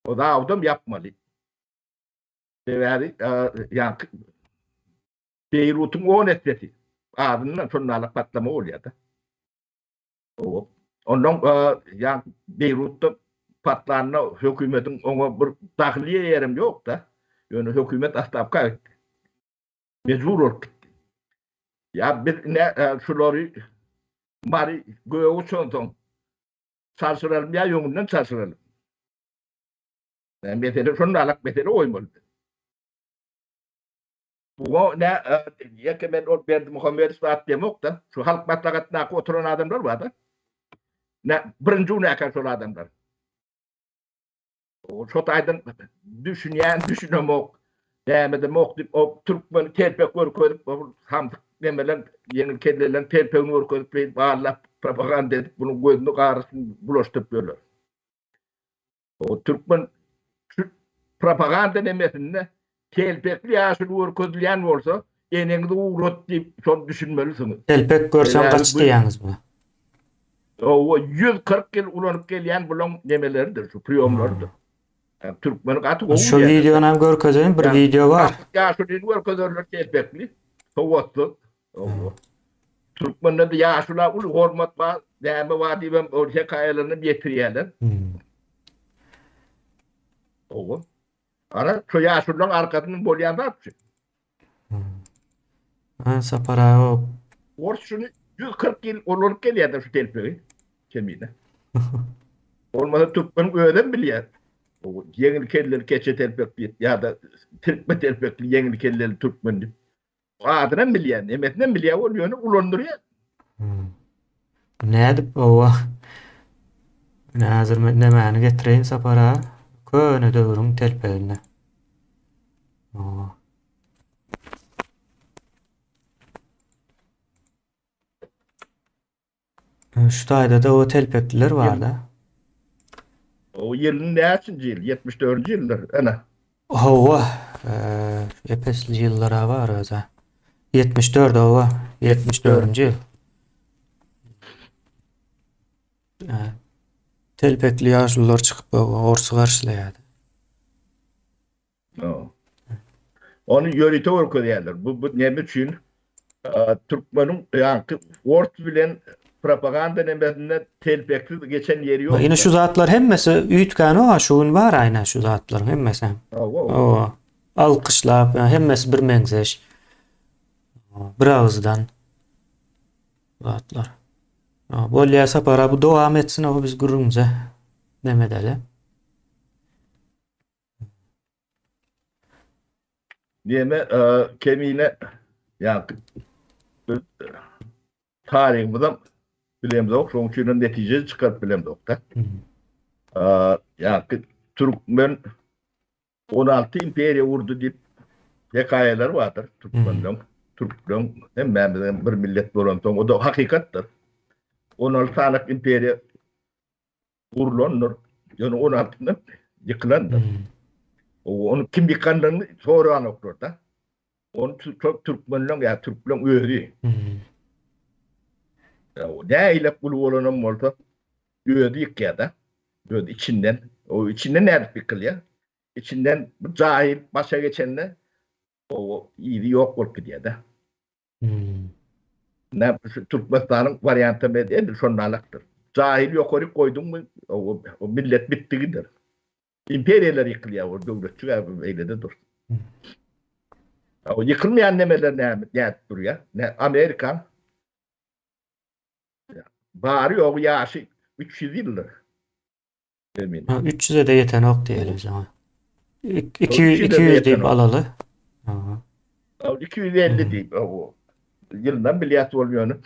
O zawodam ýapmaly. Sebäbi ýaňky Beýrutyň 10 essesi azyndan şondalyk patlama bolýar-da. Ondan ýa Beýrutda patlanda hökümetiň oňa bir dahyly ýerem ýok-da. Ýöne hökümet otstawka gitdi. Mejbur bolup gitdi. Ýa biz ine şulary Mary göge uçansoň çalşyralym ýa öňünden çalşyralym. Mesele şonda alak mesele goýmaly. Buňa nä ýeke men ol Berdimuhamedow zat diýemok-da, şu Halk Maslahatyndaky oturan adamlar bar-da. Nä birinji günäkär şol adamlar. Şo taýdan düşünýän, düşünemok, näme edemok diýip, o türkmeni telpek görkezip, o samsyk nemeler, ýeňil kelleleriň telpegini görkezip, beýdip allap propaganda edip, munuň gözüni garysyny bulaşdyryp ýörler. O türkmen şu propaganda nemesinde telpekli ýaşuly görkezilýän bolsa, eneňizi ugrat diýip şony düşünmelisiňiz. Telpek görseň gaç diýýäňiz bu. Owa 140 ýyl ulanyp gelýän bulaň nemeleridir, şu priýomlarydyr. Türkmeni gaty gowy Şu wideony hem görkezeýin, bir wideo bar. Ýaşulyny görkezerler telpekli, sowatsyz. Owa. Türkmende-de ýaşula uly hormat bar, näme bar diýibem ol hekaýalaryny hem ýetirýärler. Owa. Ana, şu ýaşularyň arkasyndan bolýan zat şu. Ha, Sapar aga. Ors şuny 140 ýyl ulanyp gelýär şu telpegi. Kemine. Bolmasa türkmeniň özem bilýär. Ýeňil kelleli keçe telpek diýip ýa-da tirkme telpekli ýeňil kelleli türkmen diýip. Adynam bilýär, nemesinem bilýär, ol ýöne ulandyrýar. Hmm. Nädip owa? Men häzir men nämäni getireýin Sapar aga? Köne döwrüň telpegini. Owa. Şu taýda-da o telpekliler bar-da. O ýylyň näçinji ýyl? 74-nji ýyldyr, ene. Hawa, epesli ýyllar-a bar öz-ä. 74 hawa, 74-nji ýyl. Telpekli ýaşulular çykyp orsy garşylaýardy. Ony ýörite görkezýärler. Bu bu näme üçin? Türkmeniň ýaňky ors bilen propaganda nemesinde telpeksiz geçen ýeri ýok. Ine şu zatlar hemmesi üýtgänok şu gün bar aýna şu zatlaryň hemmesi. Hawa. Alkyşlap hemmesi bir meňzeş. Bir agyzdan zatlar. Bolýar Sapar abi dowam etsin o biz gürrüňimize neme edeli. Neme kemine ýa biz taryhymyzam bilemzok, şonuň üçin hem netije çykaryp bilemzok-da. Ýa türkmen 16 imperiýa urdy diýip hekaýalar bardyr türkmenleň, türkleň hemmämiz bir millet bolansoň, o da hakykatdyr. 16 sany imperiýa Gurlandyr. Ýöne on altyndan ýykylandyr. Ony kim ýykandygyny soranoklar-da. Ony türkmenleň ýa türkleň özi. Nähili uly bolanam bolsa. Özi ýykýar-da. Özi içinden. O içinden nädip ýykylýar? Içinden bir jaýy başa geçende o yzy ýok bolup gidýär-de. Hmm. Näme şu Türkmenistanyň warianty edil şonalakdyr. Jaýy ýokaryk goýduňmy, o, o millet bitdi gider. Imperiýalar ýykylýar, o döwletçi beýlede dur. O ýykylmaýan nemeler näme, nädip durýar? Ne Amerikan bary ýogy ýaşy 300 ýyldyr. Ha, 300-e de ýetenok diýeli biz oňa. 200 200 diýip alaly. Aha. 250 diýip, o ýyldan bilýäs bol ýöne.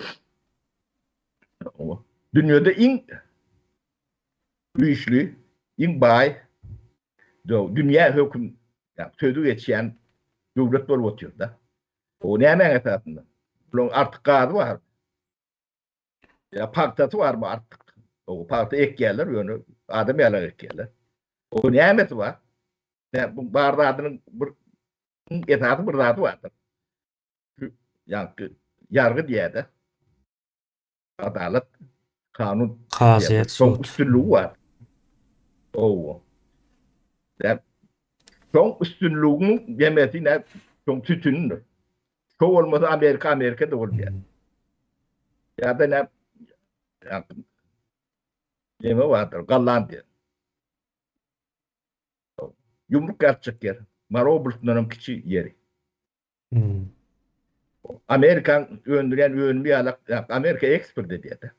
Dünýede iň güýçli, iň baý dünýä höküm sözü geçýän döwlet bolup otyr-da. O nämäň esasynda? Bularyň artyk gazy bar. Ýa pagtasy barmy artyk? O pagta ekýärler, ýöne adam ýalak ekýärler. O nämesi bar? Nä, bu bar zadynyň bir esasy bir zady bardyr. Ýa ýargy diýýär-de. Adalat, kanun Kazyýet, sud. Üstünligi bar. Owo. Ýa şoň üstünligiň demesi nä, şoň sütünidir. Şo bolmasa Amerika Amerika-da bolmaýar. Ýa-da nä neme bardyr, Gollandiýa. Ýumruk ýaryp ýer. Mary oblastyndan hem kiçi ýeri. Hmm. Amerikan öndürýän önümi ýalak, Amerika eksport edýär.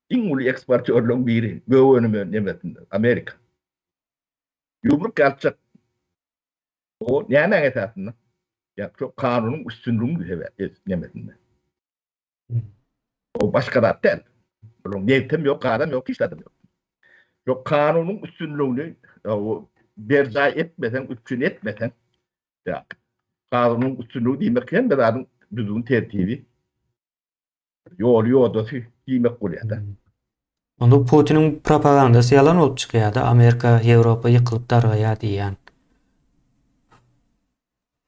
Iň uly eksportýorlaryň biri gök önümi nemesinde Amerika. Ýumruk ýalyjak. O nämäň esasynda? Ýa şu kanunyň üstünliginiň sebäp nemesinde. O başga zat däl. Onuň nebtem ýok, gazam ýok, hiç zadam ýok. Şu kanunyň üstünligini o berjaý etmeseň, üpjün etmeseň, ýa kanunyň üstünligi diýmek hemme zadyň düzgün tertibi, ýoly ýodasy diýmek bolýar-da. Onda Putiniň propagandasy ýalan bolup çykýar-da, Amerika, Ýewropa ýykylyp dargaýar diýýän.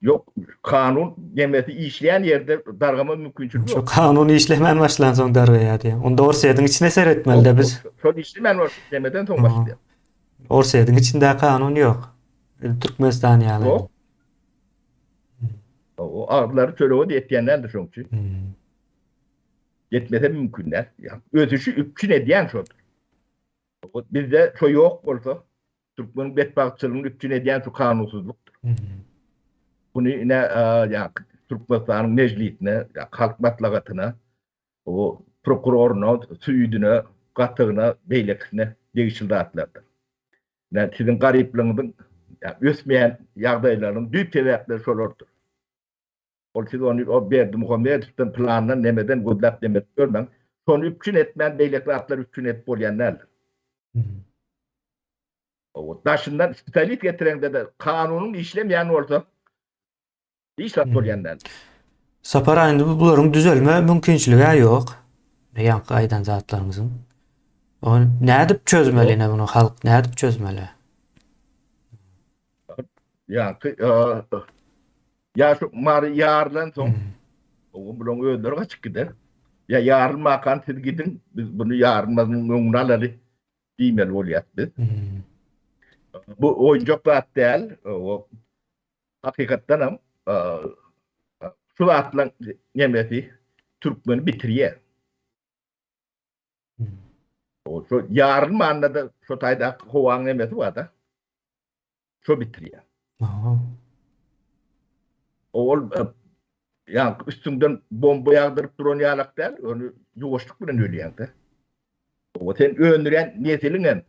Ýok, kanun nemesi işleýän ýerde dargama mümkinçiligi ýok. Şo kanun işlemän başlansoň dargaýar diýýän. Onda Orsýetiň içine seretmeli-de biz. Şol işlemän nemeden soň başlaýar. Orsýetiň içinde kanun ýok. Türkmenistan ýaly. Ýok. O agzlary çörege-de ýetýän däldir şoň üçin. Ýetmese mümkin däl. Ösüşi üpjün edýän şodur. Bizde şo ýok bolsa, türkmeniň betbagtçylygyny üpjün edýän şu kanunsyzlykdyr. Muny ine ýa Türkmenistanyň mejlisine, ýa Halk Maslahatyna, o prokuroryna, süýdüne, gatygyna, beýlekisine degişli zatlardyr. Ine siziň garyplygyňyzyň ösmeýän ýagdaýlarynyň düýp sebäpleri şolardyr. Ol siz ony o Berdimuhamedowdan plandan nemeden gözläp nemedip görmäň. Şony üpjün etmän beýleki zatlary üpjün edip bolýan däldir. O daşyndan spesialist getireňde-de kanunyň işlemeýän bolsa hiç zat bolýan däldir. Sapar aga indi bularyň düzelme mümkinçiligi-ä ýok. Ýaňky aýdan zatlaryňyzyň. Ony nädip çözmeli ine muny halk nädip çözmeli? Ýaňky ýa şu Mary ýarylan soň o bularyň özleri gaçyp gider. Ýa ýarylmakan siz gidiň, biz bunu ýarylmazynyň öňüni alaly diýmeli bolýas biz. Bu oýunjak zat däl. O hakykatdan hem şu zatlaryň nemesi türkmeni bitirýär. O şu ýarylmanda-da şu taýdaky howaň nemesi bar-da. Şo bitirýär. Aha. Ol e, ýa üstüňden bomba ýagdyryp duran ýalak däl, ony ýuwaşlyk bilen ölýäň-de. O sen öndürýän nesiliň hem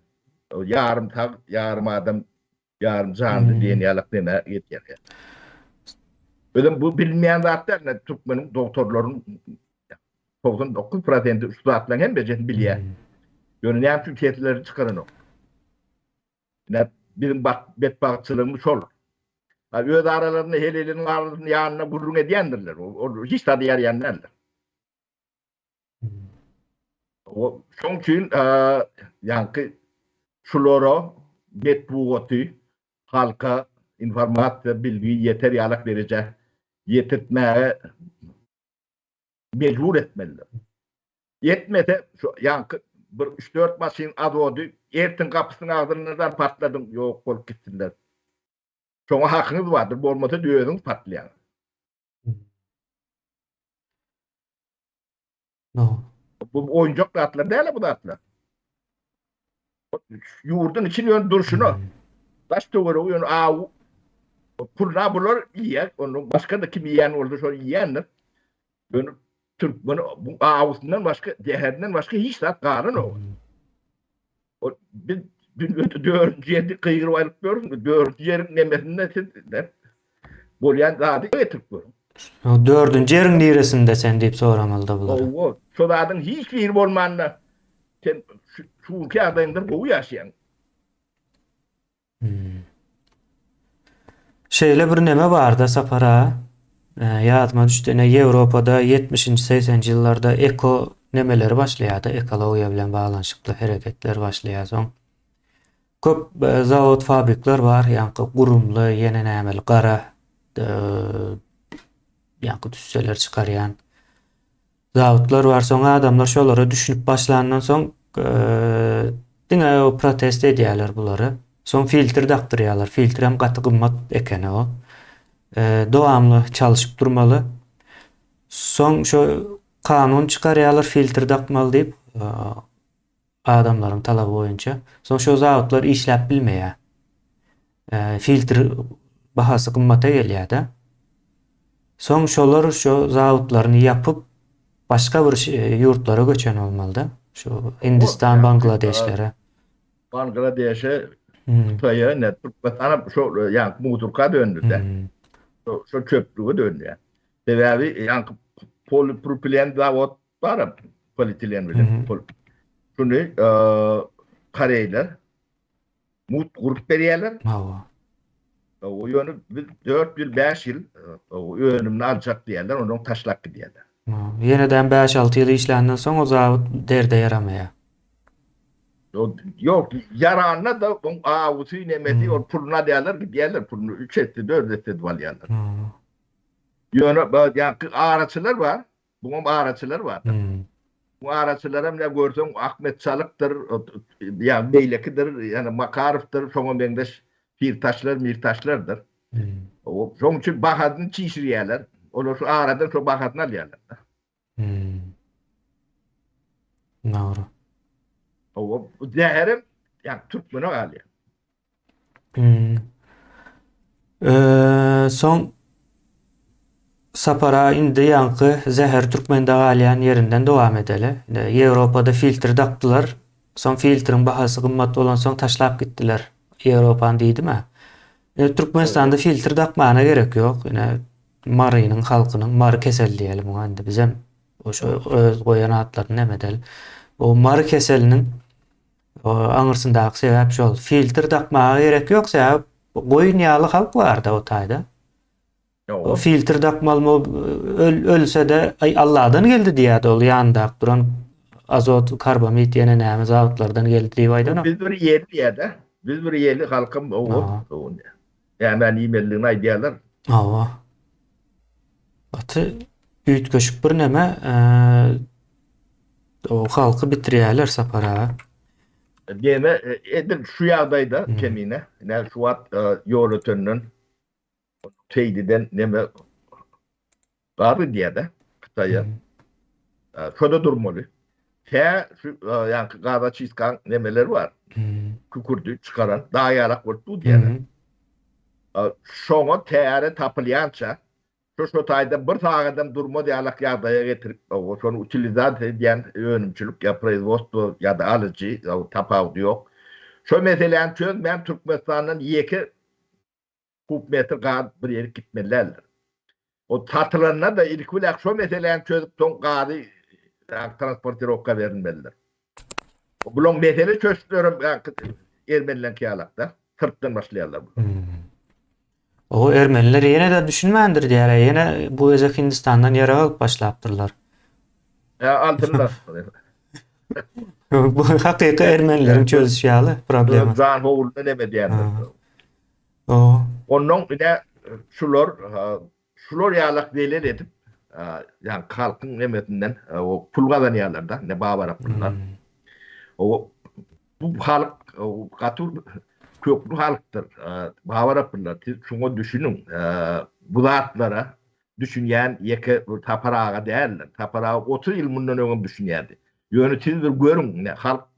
ýarym sag, ýarym adam, ýarym janly hmm. diýen ýalak neme ýetýär. Özem bu bilinmeýän zat däl, türkmeniň doktorlarynyň 99 prosenti şu zatlaryň hemmejesini bilýär. Hmm. Ýöne näme üçin seslerini çykaranok? Ine, biziň betbagtçylygymyz şol. Öz aralarynda heleýleriniň arasynyň ýanynda gürrüň edýändirler. Ol hiç zada ýaraýan däldir. O şoň üçin ýaňky şulara metbugaty halka informasiýa, bilgi ýeter ýalak derejä ýetirtmäge mejbur etmelidir. Ýetmese şu ýaňky bir üç-dört maşyn azody ertiň gapysynyň agzynda partladyň, ýok bolup gitsinler. Şoňa hakyňyz bardyr, bolmasa özüňiz partlaýaňyz. No. Bu oýunjak zatlar däl bu zatlar. Ýurduň içini ýöne durşuna. Hmm. Daş töweregi ýöne aw pulna bular iýer, onu başga da kim iýen bolsa şol iýendir. Ýöne türkmen bu awusyndan başga, zäherinden başga hiç zat galanok. Hmm. O biz dünýäde dördünji ýerde gygyryp aýlyp ýörüň, dördünji ýeriň nemesinde siz bolýan zady getirip görüň. Dördünji ýeriň niresinde sen diýip soramalyda bulara. Hawa, şo zadyň hiç biri bolmanda sen şu günki ýagdaýyňdan gowy ýaşaýaň. Hmm. Şeýle bir neme barda Sapar aga. Ýadyma düşdi, ine Ýewropada 70-nji, 80-nji ýyllarda eko nemeleri başlaýardy, ekologiýa bilen baglanyşykly hereketler başlaýar. Soň köp e, zawod, fabrikler bar, ýaňky gurumly, ýene nämeli gara e, ýaňky tüsseler çykarýan. Zawodlar bar, soň adamlar şolara düşünip başlandan soň diňe o protest edýärler bulary. Soň filtr dakdyrýarlar. Filtr hem gaty gymmat ekeni o. Dowamly çalşyp durmaly. Soň şo kanun çykarýarlar filtr dakmaly diýip adamlaryň talaby boýunça. Soň şo zawodlar işläp bilmeýär. Filtr bahasy gymmata gelýär-de. Soň şolar şo zawodlaryny ýapyp başga bir ýurtlara göçen bolmaly-da. Şu Hindistan, Bangladeşlere. Bangladeşe, Hytaýa, ne Türkmenistana şo ýa musurka döndü-de. Şo çöplüge döndü. Sebäbi ýaňky polipropilen zawod Bar polietilen bilen. Şuny koreýler mut gurup berýärler. Hawa. O ýöne biz 4 ýyl, 5 ýyl önümini aljak diýýärler, ondan taşlap gidýärler. Ýenedem 5-6 ýyl işländen soň o zawod derde ýaramaýar. Ýok, ýaranda da oň awusy nemesi ol puluny alýarlar, gidýärler, puluny 3 esse, 4 esse edip alýarlar. Ýöne ýaňky araçylar bar, Buňam araçylary bardyr. Hmm. Bu araçylaram ne görseň Ahmet Çalykdyr, ýa beýlekidir, ýa Makarowdyr, şoňa meňzeş pirtaşlar, mirtaşlardyr. Hmm. O şoň üçin bahasyny çişirýärler. Olar şu aradan şo bahasyny alýarlar. Hmm. Dogry. O zäherem ýa türkmene galýar. Hmm. Ee, soň Sapara indi ýaňky zäher türkmende galýan ýerinden dowam edeli. Indi Ýewropada filtr dakdylar. Soň filtriň bahasy gymmat bolansoň taşlap gitdiler. Ýewropany diýdim-ä. Indi Türkmenistanda filtr dakmana gerek ýok. Ine Marynyň halkynyň Mary keseli diýeli muňa indi bizem şo öz goýan atlaryny näme edeli. O Mary keseliniň Aňyrsyndaky sebäp şol. Filtr dakmaga gerek ýok, sebäp goýun ýaly halk barda o taýda. O filtr dakmalymy öl, ölse-de aý Allahdan geldi diýýärdi ol ýanyndaky duran azot, karbamid ýene näme zawodlardan geldi diýip aýdanok. Biz bir ýerli diýýärde. Biz bir ýerli halkym o. Nämäni iýmelidigini aýdýarlar. Hawa. Gaty üýtgeşik bir neme. O halky bitirýärler Sapar aga. Deme edil şu ýagdaýda Kemine, ine şu wagt ýol ötenden Seýdiden neme gaz gidýär-de Hytaýa. Şoda durmaly. Tä şu ýaňky gaza çiskaň nemeleri bar. Kükürdi çykaran dag ýalak bolup dur diýýärler. Şoňa täre tapylýança Şu şo taýda bir sagadam durmaz ýalak ýagdaýa getirip, şony utilizasiýa edýän önümçilik ýa proizwodstwo ýa-da alyjy, tapawudy ýok. Şo meseläni çözmän Türkmenistandan ýeke kub metr gaz bir ýerik gitmeli däldir. O satylanda-da ilki bilen şo meseläni çözüp soň gazy transportirowka berilmelidir. Bulaň mesele çözüşlerem ermenileňki ýalak-da, syrtdan başlaýarlar bular. O ermeniler ýene-de düşünmändir diýýär. Ýene bu gezek Hindistandan ýarag alyp başlapdyrlar. Ýa aldylar. Bu hakyky ermenileriň çözüşi ýaly problema. Jan howluna neme diýýärler. Ondan ine şular şular ýalak zelel edip, ýa halkyň nemesinden pul gazanýarlar-da, ne babaraplylar. O bu halk gaty kökli halkdyr. Babar Abdylla, siz şuňa düşüniň. Bu zatlara düşünýän ýeke Sapar aga däldir. Sapar aga 30 ýyl mundan öňem düşünýärdi. Ýöne siz bir görüň, halk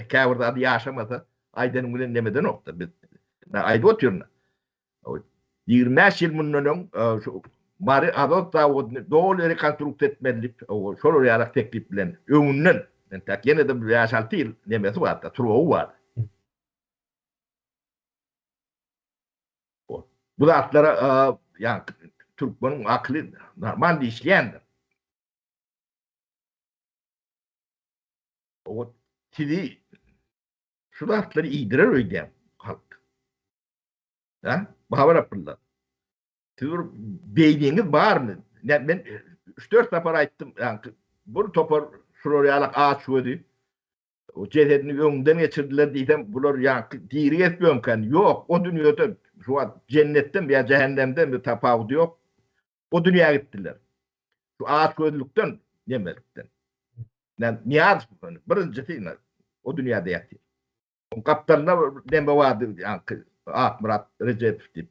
käbir zady ýaşamasa, aýdanyň bilen nemedenokda. Biz aýdyp otyryn. 25 ýyl mundan öň şu Mary azot zawodyny doly rekonstruksiýa etmeli diýip, şolar ýalak teklip bilen öňünden, entäk ýene-de bir bäş-alty ýyl nemesi bardy, srogy bardy. Bu zatlara ýa türkmeniň akyly normal işleýändir. O sizi şu zatlary iýdirer öýdýän halk. Ha? Babar Abdylla. Siz bir beýniňiz barmy? Ne, men 3-4 sapar aýtdym, ýa bir topar şular ýalak aç gözi o jesedini öňünden geçirdiler diýsem, bular ýa diri gezip ýörmükä? Ýok, o dünýede şu wagt jennetden ýa jähennemden bir tapawudy ýok. O dünýä gitdiler. Şu aç gözlükden, nemelikden. Niýaz birinjisi o dünýäde ýatyr. Gapdalynda neme bardy, ýaňky Akmyrat Rejepow diýip.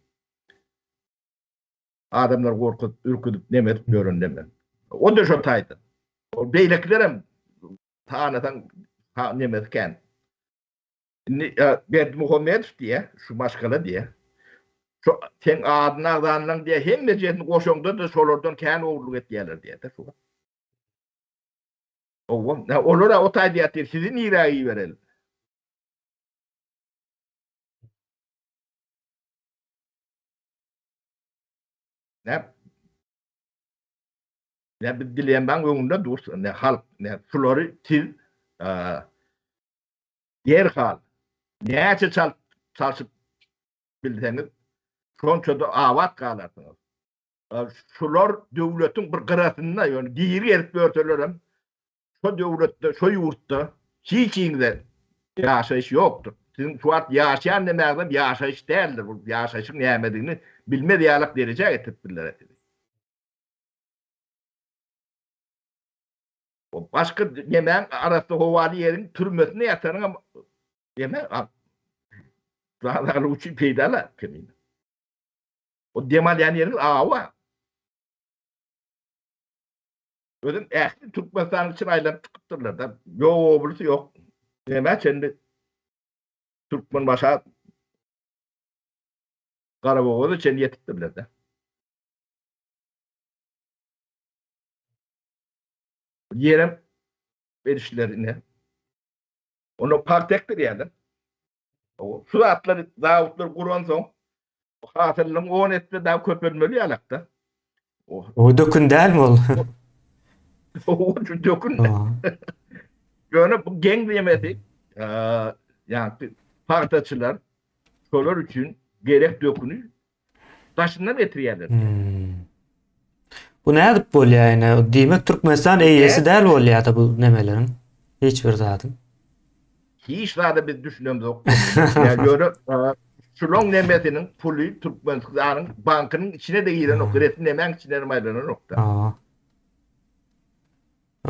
Adamlar gorkuzyp, ürküzip, neme edip ýören neme. O-da şo taýdan. O beýlekilerem sanasaň nemesi kän. Indi Berdimuhamedow diýýär, şu maşgala diýýär. Şo seň adyny agzanlaň diýýär, hemmejesini goşaňda-da şolardan kän ogurlyk etýärler diýýär-de şu. Owa, olar-a o taýda ýatyr, sizi nirä ibereli? Näp? Näp biz dilemmaň öňünde durus, ne halk, ne şulary siz derhal näçe çalt çalşyp bilseňiz, şonça-da abat galarsyňyz. Şular döwletiň bir gyrasynda, ýöne diri gezip ýörselerem, şo döwletde, şo ýurtda hiç ýeňde ýaşaýyş ýokdur. Siziň şu wagt ýaşaýan nemäňizem ýaşaýyş däldir. Bu ýaşaýşyň nämedigini bilmez ýalak derejä getiripdirler sizi. Başga nemäň arassa howaly ýeriň türmesinde ýatanyňam neme saglyk üçin peýdaly kemine. O dem alýan ýeriň awa. Özüm ähli Türkmenistanyň içine aýlanyp çykypdyrlar da. Ýok oblysy ýok. Nämä çenli Türkmenbaşa Garabogaza çenli ýetipdirler de. Ýerem berişlerine. Onda pagta ekdirýärler. Şu zatlary zawodlar guransoň hasylynyň 10 esse daha köpelmeli ýalakda. O dökün dälmi ol? O dökün. Ýöne bu geň diýmesi, ýa pagtaçylar şolar üçin gerek döküni daşyndan getirýärler. Hmm. Bu nädip bolýar ýene? Diýmek Türkmenistan eýesi däl bolýar-da bu nemeleriň. Hiç bir zadyň. Hiç zada biz düşünemzok. Ýa ýöne şulaň nemesiniň puly Türkmenistanyň bankynyň içine-de girenok, resmi nemäň içine hem aýlananok-da.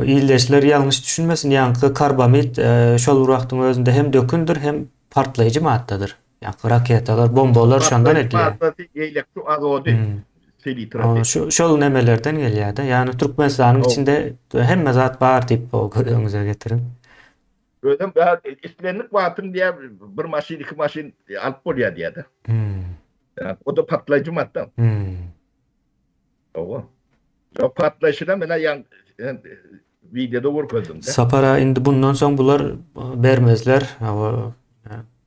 Ildeşler ýalňyş düşünmesin, ýaňky karbamid şol bir wagtyň özünde hem dökündir, hem partlaýjy maddadyr. Ýaňky raketalar, bombalar şondan edilýär. Partlaýjy maddasy eýlekli azody, selitrasy. Şu şol nemelerden gelýär-de. Ýagny Türkmenistanyň içinde hemme zat bar diýip göz öňüňize getiriň. Özem islendik wagtyň diýýär, bir maşyn, iki maşyn alyp bolýar diýýär-de. O-da partlaýjy madda. Hawa. Ýok partlaýşyna menä ýaň wideoda görkezdim-de. Sapara indi bundan soň bular bermezler. Hawa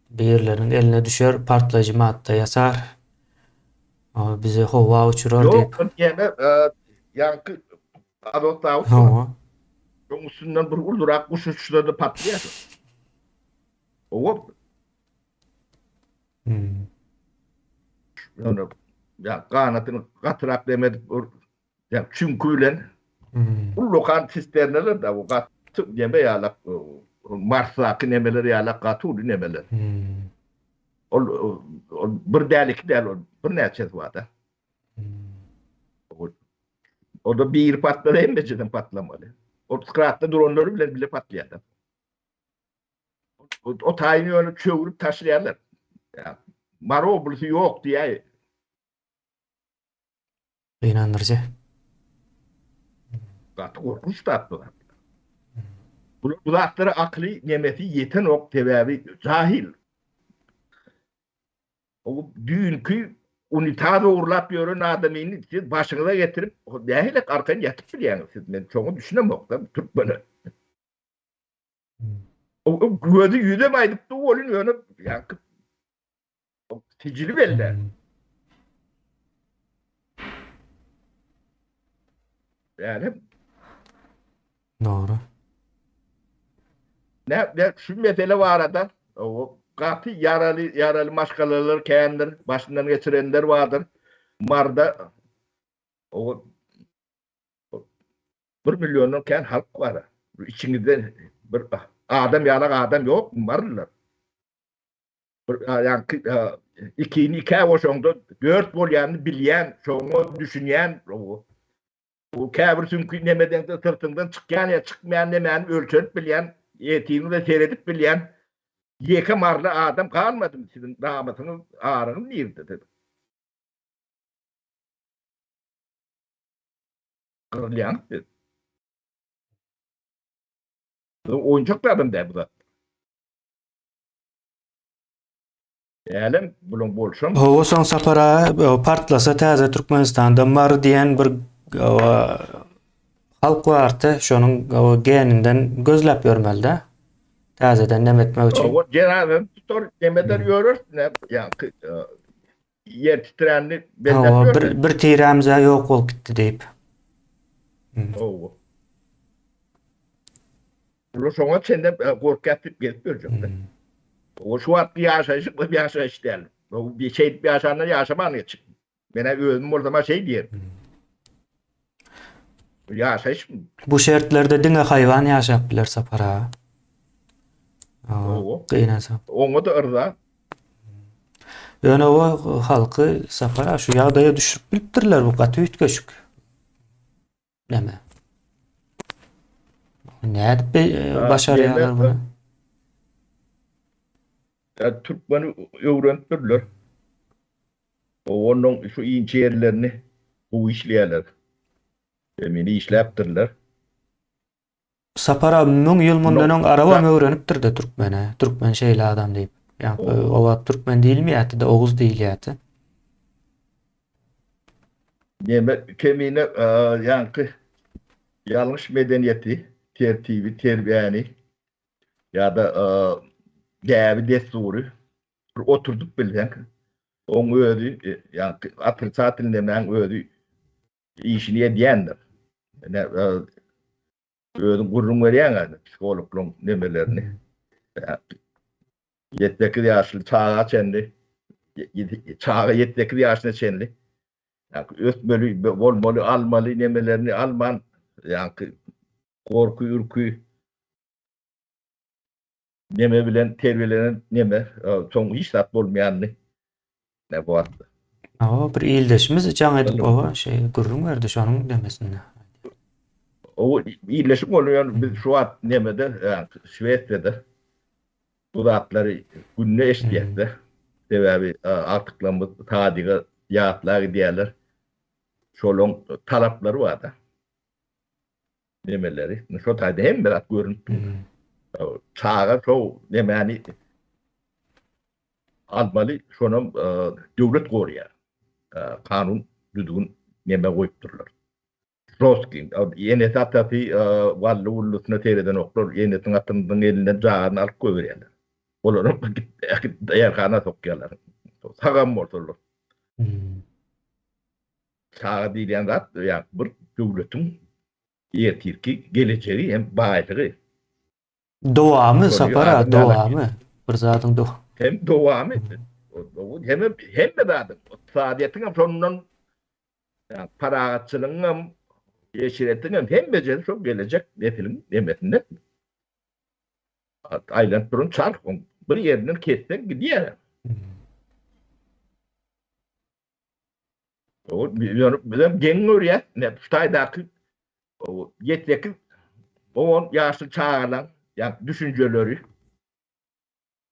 birleriniň eline düşer partlaýjy madda ýasar. Hawa bizi howa uçurar diýip. Ýok ýene ýaňky azot zawod. Hawa. Şoň üstünden bir ulurak guş uçsa-da partlaýar. Hawa. Hmm. Ýöne ya ganatyny gatyrak demedip ya çünkü bilen hmm. ullakan sisterneler da bu gaty neme ýalak Marsdaky nemeler ýalak gaty uly nemeler. Hmm. Ol, ol bir däl iki däl ol bir näçesi bar da. Hmm. O da bir patlar hemmejeden patlamaly. O skratda duranlary bilen bile patlaýar da. O taýyny ýöne çöwrüp taşlaýarlar. Mary oblasy ýok diýýär. Gynandyryjy. Gaty gorkunç zat bu zat. Bu, bu zatlara akyly nemesi ýetenok sebäbi jahil. O düýnki unitaz ogurlap ýören adamyny siz başyňyza getirip nähili arkaýyn ýatyp bilýäňiz siz men şoňa düşünemok-da türkmene. O gözi ýüzem aýdypdy welin ýöne ýaňky sijili belli. Yani Dogry. Ne, ne şu mesele barada o gaty ýaraly ýaraly maşgalalar kändir, başyndan geçirenler bardyr. Marda o Bir milliondan kän halk bar. Içiňizde bir adam ýalak adam ýok, bardylar. Bir ýaňky ikini ikä goşaňda dört bolýanyny bilýän, şoňa düşünýän, o käbir süňki nemeden syrtyňdan çykýan ýa çykmaýan nemäni ölçerip bilýän, etiňize seredip bilýän ýeke marly adam galmadymy siziň namysyňyz, aryňyz nirde siziň? Gyrylýaňyz siz. Bu oýunjak zadam däl bu zat. Älem bulaň bolşam. Hawa soň Sapar aga partlasa täze Türkmenistanda Mary diýen bir halk bardy şonuň geninden gözläp ýörmelidä. Täzeden neme etmek üçin. Hawa jenazany tutar nemeder ýörer ne ýaňky Ýer titränini belläp Hawa, bir, bir tirämiz-ä ýok bolup gitdi diýip. Hawa. Bular şoňa çenli e, gorkýar diýip gezip ýörjekler. O şu wagtky ýaşaýşy bu ýaşaýyş däl. Bu bir şeýdip ýaşandan ýaşaman geçip. Men özüm bolsam şeý diýerin. Bu ýaşaýyş Bu şertlerde diňe haýwan ýaşap biler Sapar aga. Hawa, gynansam. Oňa da yrza. Ýöne o halky Sapar aga şu ýagdaýa düşürip bilipdirler bu gaty üýtgeşik. Näme? Nädip başarýarlar muny? Ýa türkmeni öwrenipdirler. Onuň şu inçe ýerlerini gowy işleýärler. Meni işläpdirler. Sapar abi müň ýyl mundan öň arabam öwrenipdir-de türkmene. Türkmen şeýle adam diýip. Ýa o wagt türkmen diýilmeýärdi-de, oguz diýilýärdi. Neme kemine ýaňky ýalňyş medeniýeti, tertibi, terbiýäni ýa-da däbi, dessury bir oturdyp bilseň, oň özi ýaňky otrisatel nemäň özi işini edýändir. Ine, özüň gürrüň berýäň psihologlaryň nemelerini. Ýedi-sekiz ýaşly çaga çenli, çaga ýedi-sekiz ýaşyna çenli ösmeli, bolmaly, almaly nemelerini alman, ýaňky gorky, ürki, Neme bilen terbiýelenen neme, soň hiç zat bolmaýanyny ne bu wagt. Hawa, bir ildeşimiz jaň edip oba şeý gürrüň berdi şonuň nemesinde. O ildeşim bolýan biz şu wagt nemede, Şwesiýada bu zatlary günde eşidýäs-de. Sebäbi agtyklarymyz sadyga ýatla gidýärler. Şolaň talaplary bar-da. Nemeleri. Şo taýda hemme zat görünip dur. Çaga şo nemäni almaly, şonam döwlet gorýar. Kanun düzgün neme goýupdyrlar. Žostkiý. Enesi atasy wally-wullusyna seredenoklar. Enesiniň atasynyň elinden janyny alyp goýberýärler. Olaram äkidip daýarhana sokýarlar. Sagam bolsalar. Çaga diýilýän zat ýa bir döwletiň ertirki gelejegi hem baýlygy. Dowamy Sapar aga dowamy bir zadyň do. Hem dowamy hem hemme zadyň ykdysadyýetiň hem şondan parahatçylygyň hem eşretiň hem hemmejesi şol gelejek nesiliň nemesinden. Aýlanyp duran çarh bir ýerinden kesseň gidýär. Ýöne bizem geň görýäs, ine şu taýdaky ýedi-sekiz, on ýaşly çagalaň ýa düşünjeleri.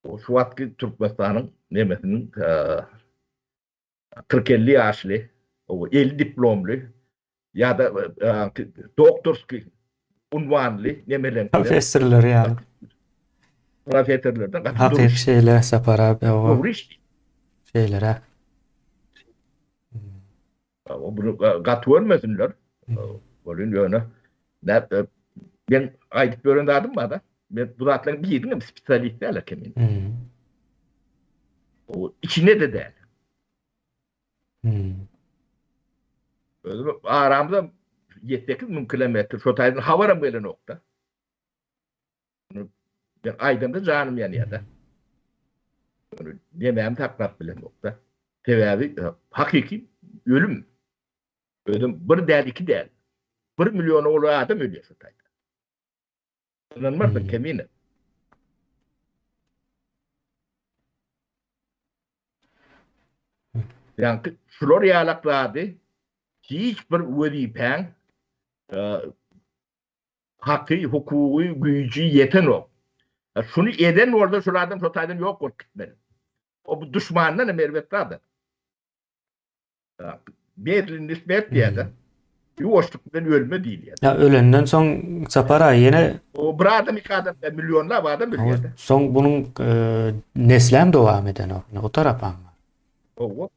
Şu wagtky Türkmenistanyň nemesiniň 40-50 ýaşly, 50 diplomly ýa-da doktorskiý unwanly nemeleň. Professorlar ýaly. Professorlardan gaty Hakyky şeýle Sapar abi. Dogry iş. Şeýleräk. Bunu gaty görmesinler. Bolun ýöne. Men aýdyp ýören zadym bar da. Men bu zatlaryň biriniň hem spesialist däl eken men. O içine de däl. Özüm aramda 7-8 müň kilometr şo taýdan habaram gelenok-da. Men aýdamda janym ýanýar-da. Nemämi saklap bilemok-da. Sebäbi e, hakyky ölüm. Özüm bir däl, iki däl. Bir milliona golaý adam ölýär şu taýda. Ynanmarsyň hmm. kemine. Ýaňky şular ýalak zady hiç bir wezipäň e, haky, hukugy, güýji ýetenok. Şuny eden bolsa şol adam şo taýdan ýok bolup gitmeli. O bu duşmandan hem erbet zat. Berlin smert diýýär-de. Ýuwaşlyk bilen ölme diýilýär. Ýa ölenden soň Sapar aga ýene O bir adam, iki adam däl, millionlap adam ölýär-de. Soň bunuň neslem dowam edenok. O tarapam bar. Hawa.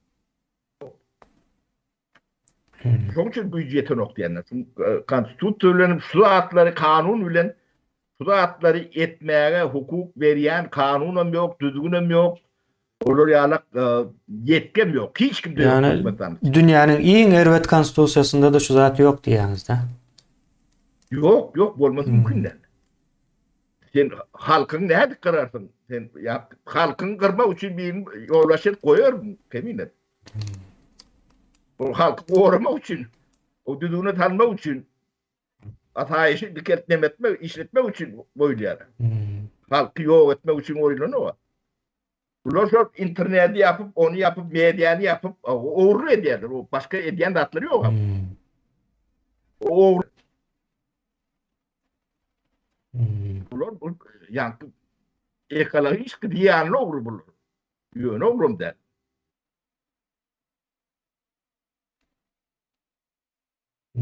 Şonuň üçin güýji ýetenok diýenler. Şu konstitusiýa bilen şu zatlary kanun bilen şu zatlary etmäge hukuk berýän kanunam ýok, düzgünem ýok. Olar ýalak ýetgem ýok. Hiç kimde ýok Türkmenistanda. Dünýäniň iň erbet konstitusiýasynda-da şu zat ýok diýýäňiz-dä? Ýok, ýok bolmasy mümkin däl. Sen halkyňy nädip gyrarsyň? Sen ýa halkyňy gyrmak üçin birini ýolbaşçy edip goýarmyň kemine? Bu halky goramak üçin, o düzgüne salmak üçin, asaýyşy dikeltmek, etmek, işletmek üçin goýulýar. Hmm. Halky ýok etmek üçin goýulanok. Bular şol interneti ýapyp, ony ýapyp, mediany ýapyp, ogurlyk edýärler. O başga edýän zatlary ýok. Hmm. Ogurlyk. Hmm. Bular bu ýaňky ekologik zyýanly ogry bular. Ýöne ogram däl.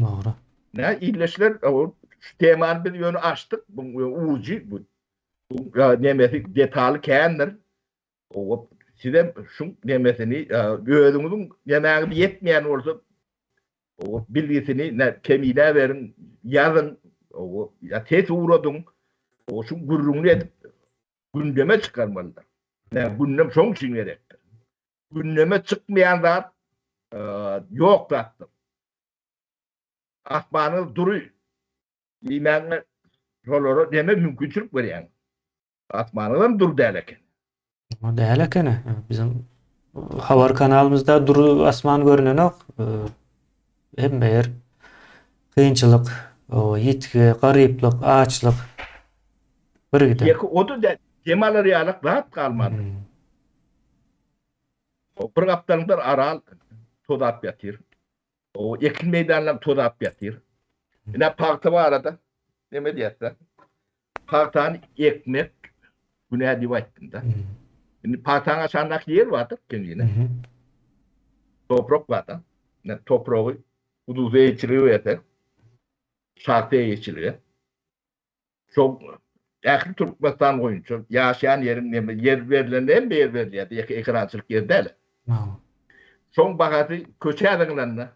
Dogry. Nä illeşler o şu temany biz ýöne açdyk. Bu ujy bu. Bu nemesi detaly kändir. O sizem şu nemesini özüňiziň nemäňiz ýetmeýän bolsa o bilgisini ne kemine beriň, ýazyň, o ýa ses ugradyň. O şu gürrüňini edip gündeme çykarmalydyr. Nä gündem şoň üçin gerekdir. Gündeme çykmaýan zat ýok zatdyr. Asmanyňyz dury diýmäňe şolara neme mümkinçilik berýäň. Asmanyňyzam dury däl eken. O däl ekeni. Biziň habar kanalymyzda dury asman görünenok. Hemme ýer kynçylyk, ýitgi, garyplyk, açlyk bir giden. Ýeke o-da däl, dem alar ýalak zat galmady. Hmm. O bir gapdalyňdan Aral tozap ýatyr. O ekin meýdanlary tozap ýatyr. Ine pagta barada neme diýýärler? Pagtany ekmek günä diýip aýtdym-da. Indi pagtanyň aşagyndaky ýer bardyr kemine. Toprak bar-da. Ine topragy hususy eýeçilige berseň, şahsy eýeçilige. Şo ähli Türkmenistan boýunça ýaşaýan ýeriň neme ýer berlende hemme ýer berilýär, ýeke ekerançylyk ýeri däl. Şoň bahasy köçä zyňlanda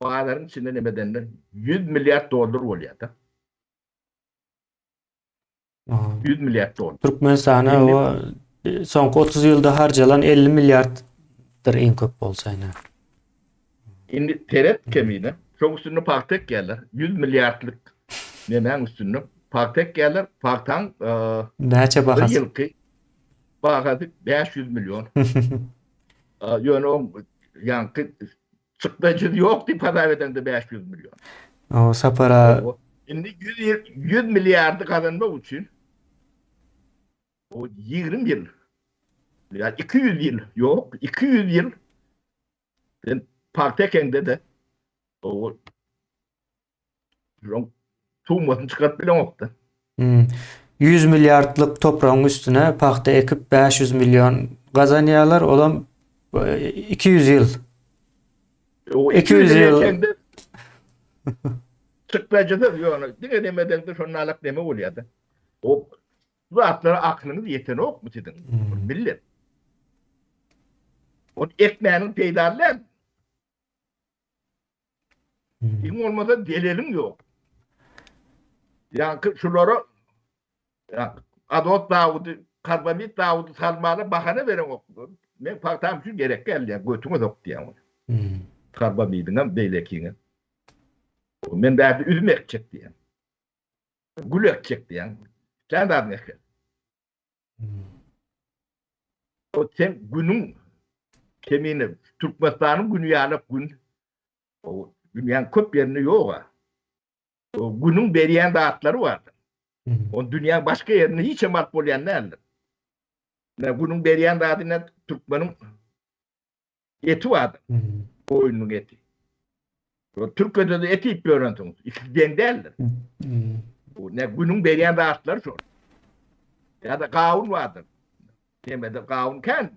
bazaryň içinde neme edende 100 milliard dollar bolýar-da. 100 milliard dollar. Türkmenistana o soňky 30 ýylda harjalan 50 milliarddyr iň köp bolsa ine. Indi seret kemine. Şoň üstünde pagta ekýärler. 100 milliardlyk nemäň üstünde pagta ekýärler. Pagtaň näçe bahasy? Bir ýylky bahasy 500 million. Ýöne oň ýaňky çykdajysy ýok diýip hasap edeňde 500 million. O Sapara Indi 100 100 milliardy gazanmak üçin o 20 ýyl ýa 200 ýyl ýok, 200 ýyl sen pagta ekeňde-de o şoň tuwmasyny çykaryp bileňok-da. Hmm. 100 milliardlyk topragyň üstüne pagta ekip 500 million gazanýarlar, olam 200 ýyl. 200 ýyl. Çykdajysyz ýöne diňe neme deňde şonda alak neme bolýar-da. O bu zatlara akylyňyz ýetenokmy siziň? Millet. Ol ekmäniň peýdaly däl. Iň bolmasa deleliň ýok. Ýaňky şulara azot zawody, karbamid zawody salmana bahana bereňok. Men pagtam üçin gerek däl diýýän, götüňe sok diýýän ony. Karbamidiňem, beýlekiňem. Men bärde üzüm ekjek diýýän. Gül ekjek diýýän. Sen zadyň ekjek. O sen günüň kemine Türkmenistanyň günü ýaly gün o dünýäň köp ýerinde ýok-a. O günüň berýän zatlary bardyr. O dünýäň başga ýerinde hiç hem alyp bolýan däldir. Ne günüň berýän zady ne türkmeniň Eti bardyr. Goýnuň eti. Türkiýede-de et iýip ýörensiňiz. Ikisi deň däldir. Bu ne günüň berýän zatlary şol. Ýa-da gawun bardyr. Nemede gawun kän.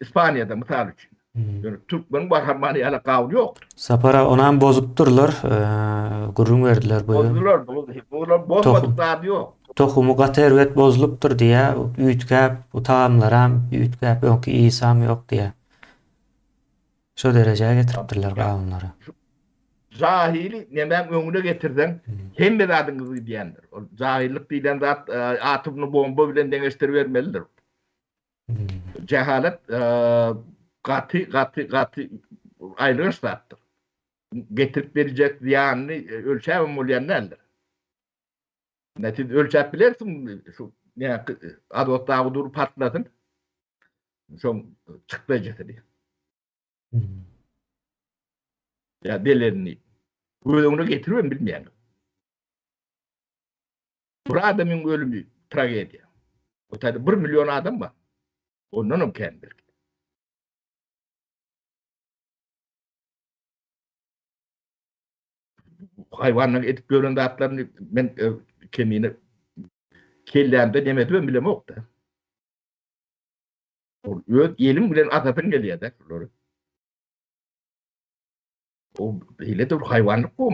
Ispaniýada mysal üçin. Ýöne türkmeniň baharmany ýaly gawun ýokdur. Sapar aga onam bozupdyrlar. Gürrüň berdiler bu. Bozdular, bular bozmadyk zady ýok. Tohumy gaty erbet bozlupdyr diýýä, üýtgäp, bu tagamlaram üýtgäp, öňki ysam ýok diýýä. Şo derejä getiripdirler gawunlary. Jahili nemäň öňüne getirseň, hemme zadyň yzy gidýändir. Ol jahillik diýlen zat atomny bomba bilen deňeşdiribermelidir. Jehalet gaty, gaty, gaty aýylganç zatdyr. Getirip berjek zyýanyny ölçäbem bolýan däldir. Ne siz ölçäp bilersiňmi şu näki azot dagy dur partlasyn. Şoň çykdajysyny. Ýa belenini. Göz öňüne getiribem bilmeýäňiz. Bir adamyň ölümi tragediýa. O taýda 1 million adam bar. Ondan hem kän belki. Haýwanlaryň edip ýören zatlaryny men e, kemine kellämde neme edibem bilemok-da. Ol öz eliň bilen atasyň gelýär-de şulary. O beýle-de bir haýwanlyk bu.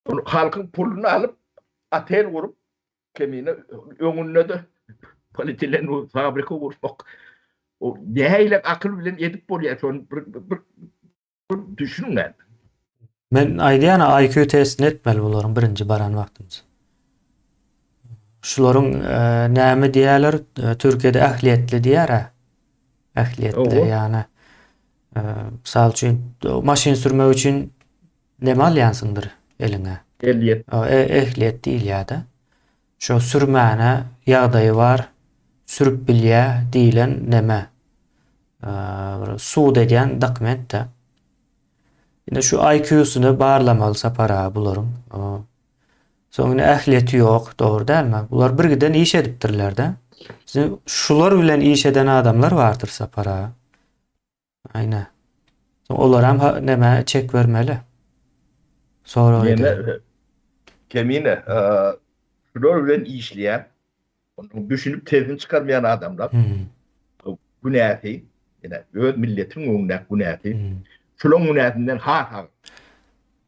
Ol halkyň puluny alyp, otel gurup, kemine öňünde-de polietilen fabrika gurmak. O nähili akyl bilen edip bolýar şony bir bir bir düşünmän. Men aýdýan IQ testini etmeli bularyň birinji baran wagtymyz. Şularyň e, näme diýýärler? E, Türkiýede ähliýetli diýýär-ä. Ähliýetli ýagny e, mysal üçin maşyn sürmek üçin Neme alýansyňdyr eliňe? Ehliýet. Ehliýet diýilýär-de. Şo sürmäne ýagdaýy bar, sürüp bilýä diýlen neme. Bir sud edýän dokument-de. Indi şu IQ-syny barlamaly Sapar aga bularyň. Soň indi ähliýeti ýok, dogry dälmi? Bular birgiden iş edipdirler-de. Şular bilen iş eden adamlar bardyr Sapar aga. Aýna. Soň olaram ha, nämä çek bermeli. Sorag edeli. Kemine, şular bilen işleýän, onuň düşünip sesini çykarmaýan adamlar hmm. günäsi, ýa öz milletiniň öňündäki günäsi, hmm. şularyň günäsinden has agyr.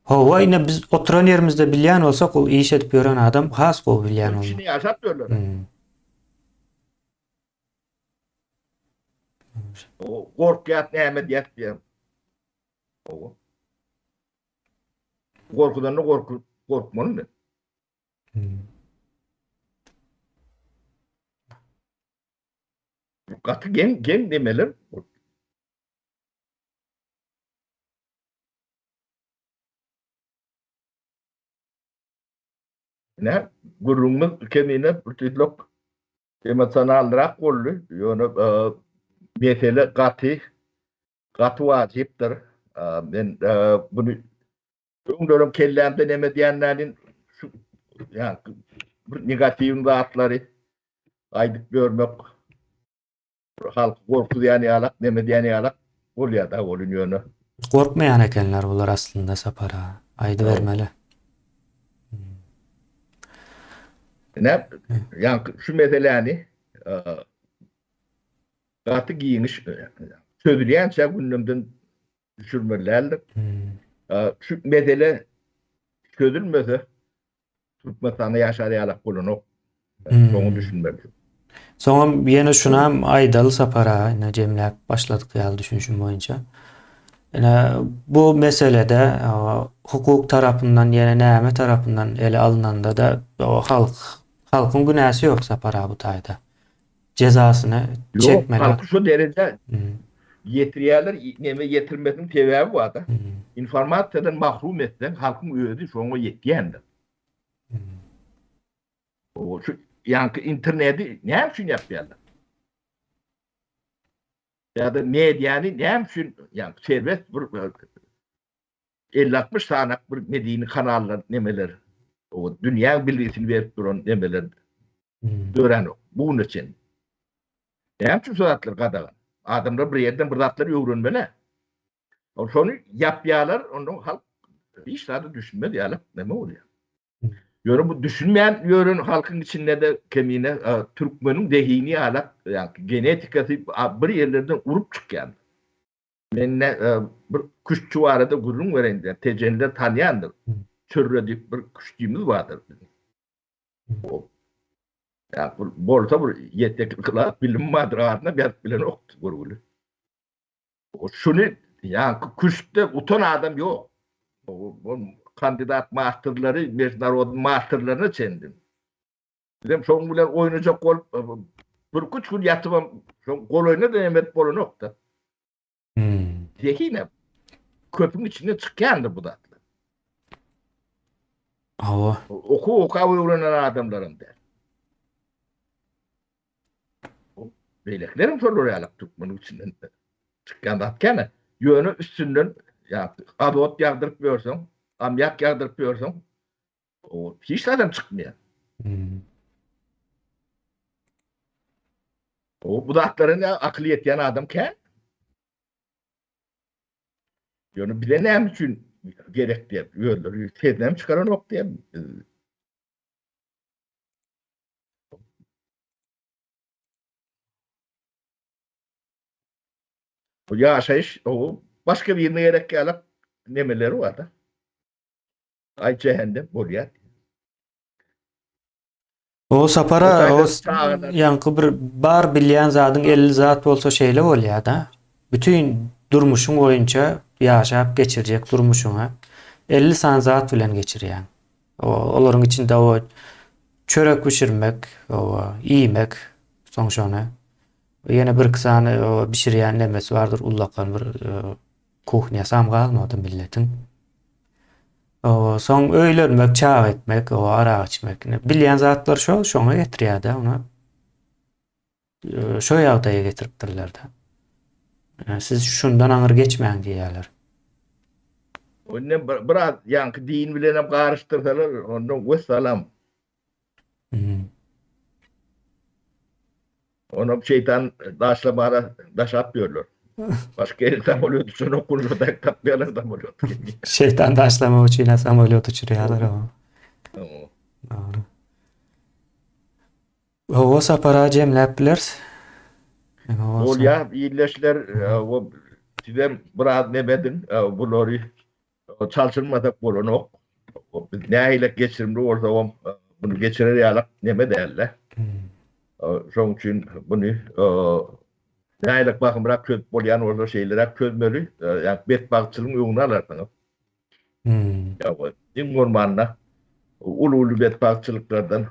Hawa, ine biz oturan ýerimizde bilýän bolsak, ol iş edip ýören adam has gowy bilýän ony. Içini ýaşap ýörler. Hmm. Gorkýas näme diýýäs diýýär. Hawa. Gorkudan da gorkup gorkmaly men. Gaty geň geň demeler. Ine, gürrüňimiz kemine bir tüýtlük emosionalrak boldy. Ýöne mesele gaty gaty wajypdyr. Men buny öňlerem kellämde neme diýen dälin şu ýa bir negatiw zatlary aýdyp ýörmek Halky gorkuzýan ýalak, neme diýen ýalak bolýar-da welin ýöne. Gorkmaýan ekenler bular aslynda Sapar aga. Aýdybermeli. Ine, ýaňky şu meseläni gaty giňiş çözülýänçä gündemden düşürmeli däldir. Şu mesele çözülmese Türkmenistanda ýaşar ýalak bolanok. Şoňa düşünmeli. Soňam ýene şunam aýdaly Sapar aga, ine jemläp başladyk ýaly düşünişim boýunça. Ine bu meselede hukuk tarapyndan ýene näme tarapyndan ele alynanda-da halk halkyň günäsi ýok Sapar aga bu taýda. Jezasyny çekmeli. Ýok, halky şu derejä ýetirýärler, neme ýetirmesiniň sebäbi bar-da. Informasiýadan mahrum etseň, halkyň özi şoňa ýetýändir. O şu ýaňky interneti näme üçin ýapýarlar? Ýa-da mediany näme üçin ýaňky serbest bir 50-60 sanak bir medeni kanallar nemeler o dünýäň bilgisini berip duran nemeler döränok bu güne çenli. Näme üçin şu zatlar gadagan? Adamlar bir ýerden bir zatlar öwrenmeli. Ol şony ýapýarlar, ondan halk hiç zada düşünmez ýaly neme bolýar. Ýöne bu düşünmän ýören halkyň içinde-de kemine türkmeniň zehini ýalak, ýagny genetikasy bir ýerlerden urup çykýan. Men bir küştçi barada gürrüň bereýin, tejenler tanýandyr. Çörre diýip bir küştçimiz bardyr biziň. Ýa bolsa bir ýetde klas bilim bardyr, adyna ýazyp bilenokdy görgüli. Şuny ýaňky küştde utan adam ýok. Bu kandidat masterleri, mejnarodny masterlerine çenli. Bizem şoň bilen oýnajak bolup birküç gün ýatybam şoň golaýyna da emet bolanok-da. Hmm. Zehine köpüň içinde çykýandyr bu zatlar. Hawa. Okuw okap öwrenen adamlaram däl. Beýlekilerem şolar ýaly türkmeniň içinden çykýan zat kän. Ýöne üstünden ýa azot ýagdyryp ýörseň, ammiak ýagdyryp ýörseň, o hiç zadam çykmaýar. Hmm. O bu zatlara ne akyl ýetýän adam kän. Ýöne bize näme üçin gerek diýip, özleri sesinem çykaranok diýip. Bu ýaşaýyş o başga birine gerek ýaly nemeleri bar-da. Aý jähendem bolýar. O sapara o ýaňky bir bar bilýän zadyň 50 zat bolsa şeýle bolýar-da. Bütün durmuşyň boýunça ýaşap geçirjek durmuşyňa 50 sany zat bilen geçirýäň. Olaryň içinde o çörek bişirmek, o iýmek, soň şony. Ýene bir iki sany o bişirýän nemesi bardyr, ullakan bir e, kuhnýasam galmady milletiň. O soň öýlenmek, çaga etmek, o arak içmek. Bilýän zatlar şo, şoňa getirýär-de, ony. Şo ýagdaýa getiripdirler-de. Siz şundan aňyr geçmäň diýýärler. Ondan biraz ýaňky din bilen hem garyşdyrsalar, onda wessalam. Hmm. Onam şeytan daşlamara daşap ýörler. Başga ýeri samolýot uçanok, gurja tak tapýarlar samolýot. Şeytan daşlamak üçin samolýot uçurýarlar. Dogry. Hawa Sapar aga jemläp bileris. Bolýar ildeşler sizem biraz neme ediň bulary çalşyrmasak bolanok. Biz nähili geçirimli bolsagam bunu geçirer ýalak neme dälde. Şoň üçin buny nähili bahymrak çözüp bolýan bolsa şeýleräk çözmeli. Ýa betbagtçylygyň öňüni alarsyňyz. Ýa iň bolmanda uly-uly betbagtçylyklardan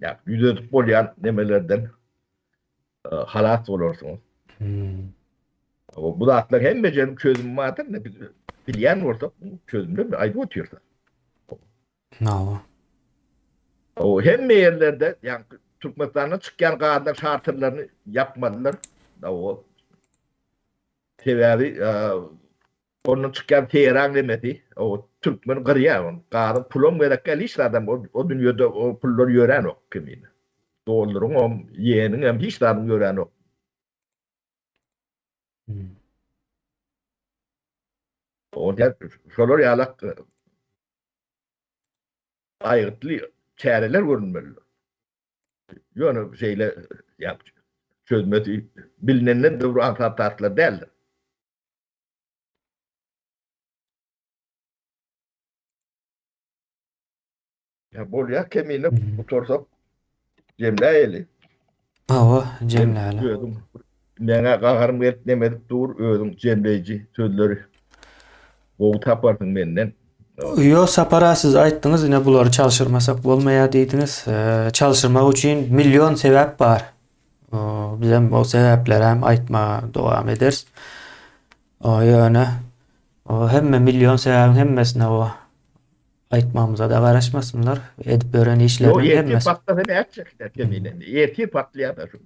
ýa ýüzedip bolýan nemelerden halas bolarsyňyz. Bu zatlar hemmejeniň çözümi bardyr. Ne biz bilýän bolsak, çözümler aýdyp otyrsa. Hawa. O hemme ýerlerde, ýa Türkmenistandan çykýan gazlar şarterlerini ýapmalylar. O sebäbi Ondan çykýan seýran nemesi, o türkmen gyrýar ony. Gazyň pulam gerek däl, hiç zadam o dünýede o pullar ýöränok kemine. Dollaryňam, ýeniňem hiç zadyň ýöränok. Onda şolar ýalak aýgytly çäreler görünmelidir. Ýöne şeýle ýa çözmesi bilinenden de bir aňsat zatlar däldir. Ýa bolýar kemine gutarsak jemläýeli. Hawa, jemläli. Özüň meňä gaharym gelip neme edip dur, özüň jemleýji sözleri gowy taparsyň menden. Ýok Sapar aga siz aýtdyňyz ine bulary çalşyrmasak bolmaýar diýdiňiz. Çalşyrmak üçin million sebäp bar. Bizem o sebäplerem aýtmaga dowam ederis. Ýöne hemme million sebäbiň hemmesine o aýtmagymyza-da garaşmasynlar. Edip ýören işleriniň hemmesi. Ýok, ertir patlasa nätjek kemine. Ertir patlaýar-da şu.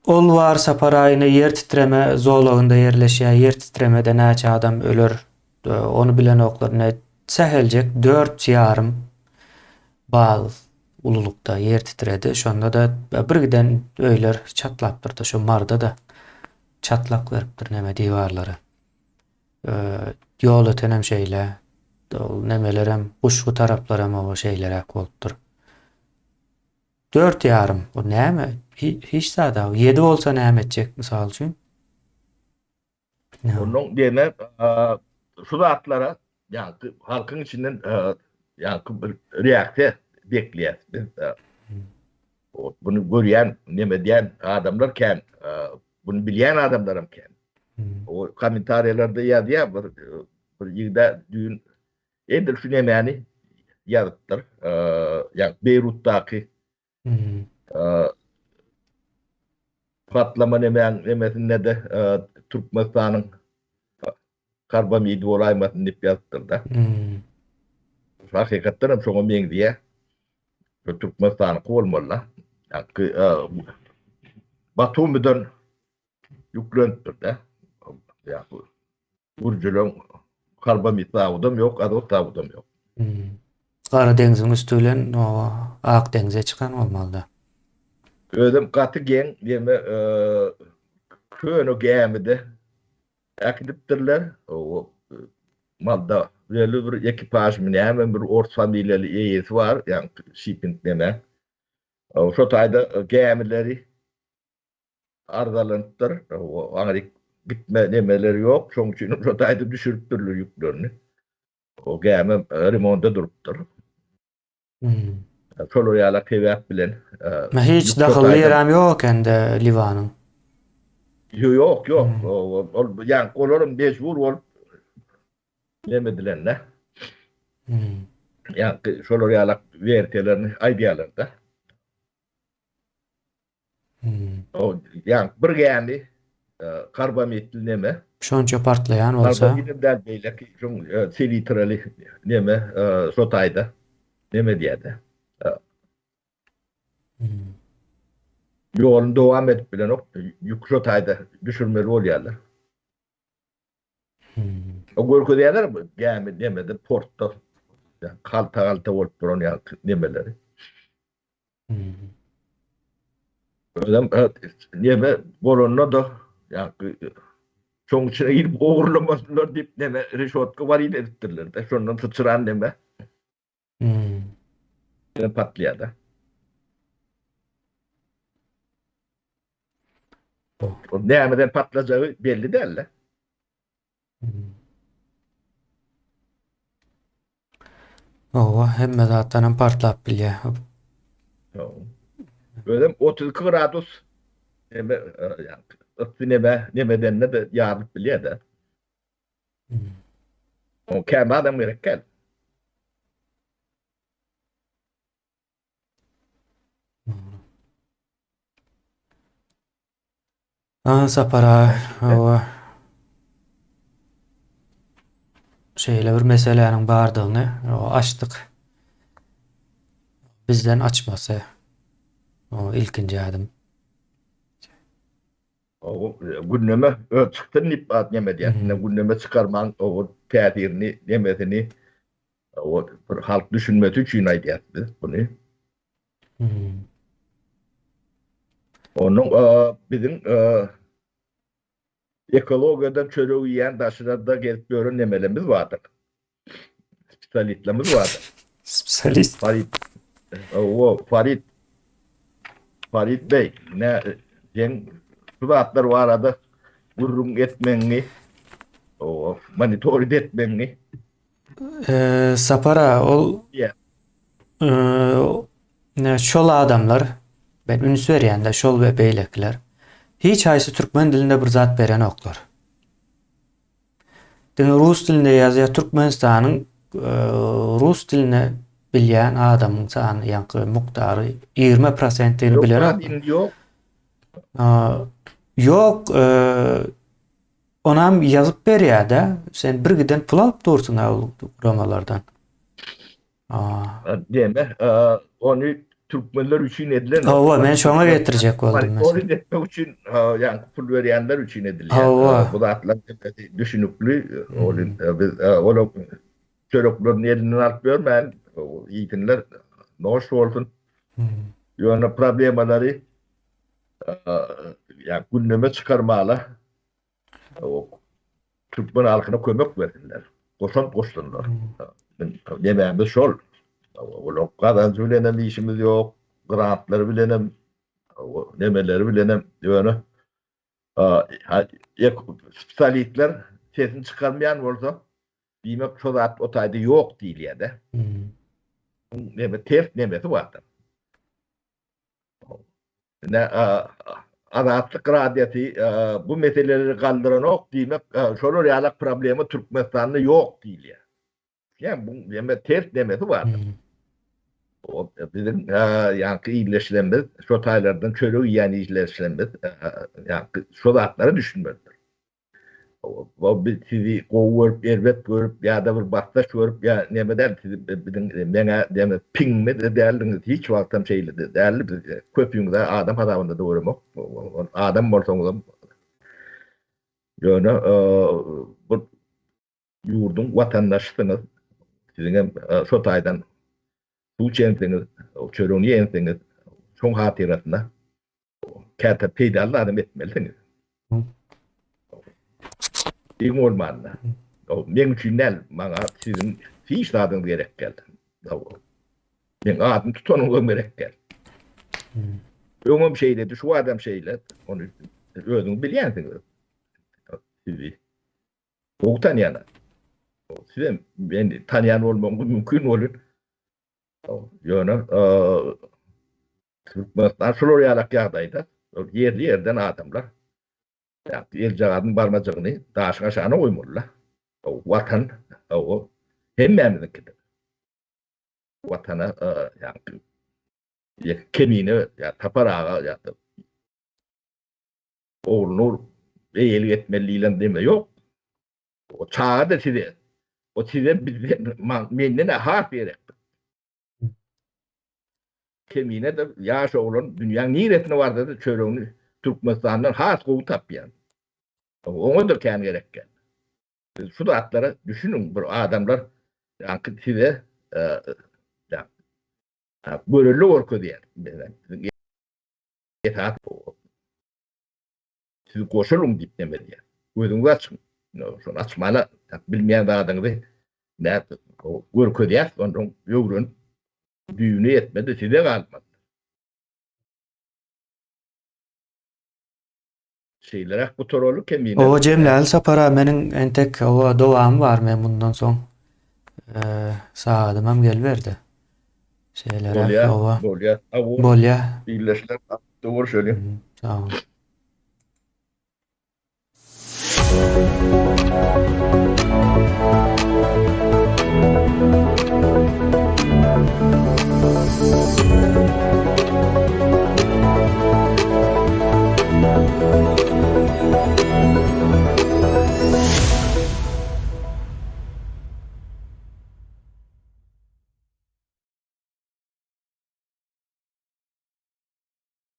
Ol bar Sapar aga ine ýer titreme zolagynda ýerleşýär. Ýer titremede näçe adam öler Ony bilenoklar ine säheljek 4,5 bal ululykda ýer titredi. Şonda-da bir giden öýler çatlapdyr-da, şo Marda-da çatlak beripdir neme diwarlary. Ýol ötenem şeýle. Ol nemelerem, Guşgy taraplaram oba şeýleräk bolupdyr. Dört ýarym. O näme? Hiç zat-a. Ýedi bolsa näme etjek, mysal üçin? Ondan diýme şu zatlara ýaňky halkyň içinden ýaňky bir reaksiýa bekleýäs biz. Bunu görýän, neme diýen adamlar kän, bunu bilýän adamlar hem kän. O kommentariýalarda ýazýar bir bir ýigde düýn edil şu nemäni ýazypdyr. Ýa Beýrutdaky Patlama nemäň nemesinde-de Türkmenistanyň karbamidi bolaýmasyn diýip ýazypdyr-da. Hakykatdan hem şoňa meňzeýär. Şu Türkmenistanyňky bolmaly-da. Ýaňky Batumiden ýüklenipdir-de. Gürjüleň karbamid zawodam ýok, azot zawodam ýok. Gara deňziň üsti bilen Ak deňze çykan bolmalyda. Özem gaty geň ýeme köne gämide äkidipdirler. O malda belli bir ekipažmy näme bir ors familiýaly eýesi bar, ýaňky şiping neme. Şo taýda gämileri Arzalanypdyr. Aňryk gitme nemeleri ýok. Şoň üçin şo taýda düşüripdirler ýüklerini. O gämi remonta durupdyr. Hmm. Şolar ýaly sebäp bilen. Ma hiç dahylly ýerem ýok ekende Liwanyň. Ýok, ýok. Ol ýa olaram mejbur bolup neme edilende. Hmm. Ýa şolar ýaly wersiýalaryny aýdýarlar-da. O ýa bir gämi karbamitli neme. Şonça partlaýan bolsa. Karbamidem däl beýleki şoň selitraly neme şo taýda neme diýýärdi. Ýoluny dowam edip bilenok, ýük şo taýda düşürmeli bolýarlar. O görkezýärler bu gämi nemede portda halta-halta bolup duran ýaly nemeleri. Özem neme bolanda-da ýaňky şoň içine girip ogurlamasynlar diýip neme reşotka bar edipdirler-de. Şondan syçran neme. Hmm. Patlaýar-da. O nämeden patlajagy belli däl-de. Hawa, hemme zatdan hem partlap bilýär. Özem 32 gradus neme yssy neme nemedende de ýarylyp bilýär-de. O kän adam gerek däl. A, Sapar aga, hawa. Şeýle bir meseläniň bardygyny açdyk. Bizden açmasy o ilkinji ädim. O gündeme öz çyksyn diýip at neme diýýär. Indi gündeme çykarmaň o täsirini, nemesini o bir halk düşünmesi üçin aýdýarys biz buny. Onuň biziň ekologiýadan çörek iýen daşlarda gezip ýören nemelerimiz bardyr. Spesialistlerimiz bardyr. Spesialist. Farid. O Farid. Farid Bey, ne sen şu zatlar barada gürrüň etmegiňi, o monitoring etmegiňi Ee, Sapara ol Yeah. ee, şol adamlar ben üns berýän-de şol we beýlekiler hiç haýsy türkmen dilinde bir zat berenoklar. Diňe rus dilinde ýazýar Türkmenistanyň e, rus dilini bilýän adamyň sany ýaňky mukdary 20 prosentdigini bilenok. Ýok. Ýok, e, onam ýazyp berýär-de, sen bir giden pul alyp dursuň ol guramalardan. Deme, ony türkmenler üçin edilen. Hawa, men şoňa getirjek boldum. Ony etmek üçin, ýa pul berýänler üçin edilýär. Hawa. Bu zatlar düşünikli. Ony biz olar çöreklerini elinden alyp ýörmän, iýsinler, noş bolsun. Ýöne problemalary ýa gündeme çykarmala Türkmen halkyna kömek bersinler. Goşant goşsunlar. Nemämiz şol. Olar gazanjy bilen hem işimiz ýok, grantlary bilen hem, nemeleri bilen hem ýöne spesialistler sesini çykarmaýan bolsa, diýmek şo zat o taýda ýok diýilýär-de. Neme ters nemesi bardyr. Ine, Azatlyk Radiosy bu meseleleri galdyranok, diýmek, şolar ýalak problema Türkmenistanda ýok diýilýär. Ýa bu ýeme ters nemesi bardyr. O biziň ýaňky ildeşlerimiz, şo taýlardan çörek iýen ildeşlerimiz ýaňky şo zatlara düşünmelidir. O biz sizi gowy görüp, erbet görüp ýa-da bir basdaş görüp ýa neme däl, sizi biziň meňä deme piňime-de däldiňiz, hiç wagtam şeýle-de däldi. Biz köpüňizi adam hasabynda-da göremok. Adam bolsaňyzam ýöne bu ýurduň watandaşysyňyz. Siziňem şo taýdan suw içensiňiz, çöregini iýensiňiz, şoň hatyrasyna Käte peýdaly zadam etmelisiňiz. Iň bolmanda. Meň üçin däl, maňa siziň hiç zadyňyz gerek däl. Meň adymy tutanyňyzam gerek däl. Öňem şeýledi, şu adam şeýle. Ony özüňiz bilýänsiňiz. Sizi gowy tanýan. Sizem meni tanýan bolmagyňyz mümkin bolun. Ýöne Türkmenistan şular ýalak ýagdaýda ýerli ýerden adamlar eljagazyň barmajygyny daşyň aşagyna goýmalyda. Watan o hemmämiziňkidir. Watana ýa Kemine ýa Sapar aga ýa Ogulnur eýelik etmeli diýlen deme ýok. O çaga-da size. O size bizden menden-ä has gerekdir. Kemine-de ýaş oglan dünýäň niresine barsa-da çöregini Türkmenistandan has gowy tapýar. Oňa-da kän gerek däl. Siz şu zatlara düşüniň bir adamlar ýaňky size görelde görkezýär. Siziň esas Siz goşulyň diýip neme edýär. Gözüňizi açyň. Şony açmana bilmeýän zadyňyzy nädip görkezýäs, ondan öwrenip düýbüne ýetmedi, size galmaz. Şeýleräk gutaraly kemine. Owa jemläli Sapar aga meniň entek owa dowamy bar men mundan soň sagadymam geliberdi. Şeýleräk owa. Bolýar, bolýar. Bolýar. Ildeşler, Görüşeli. Sag bol.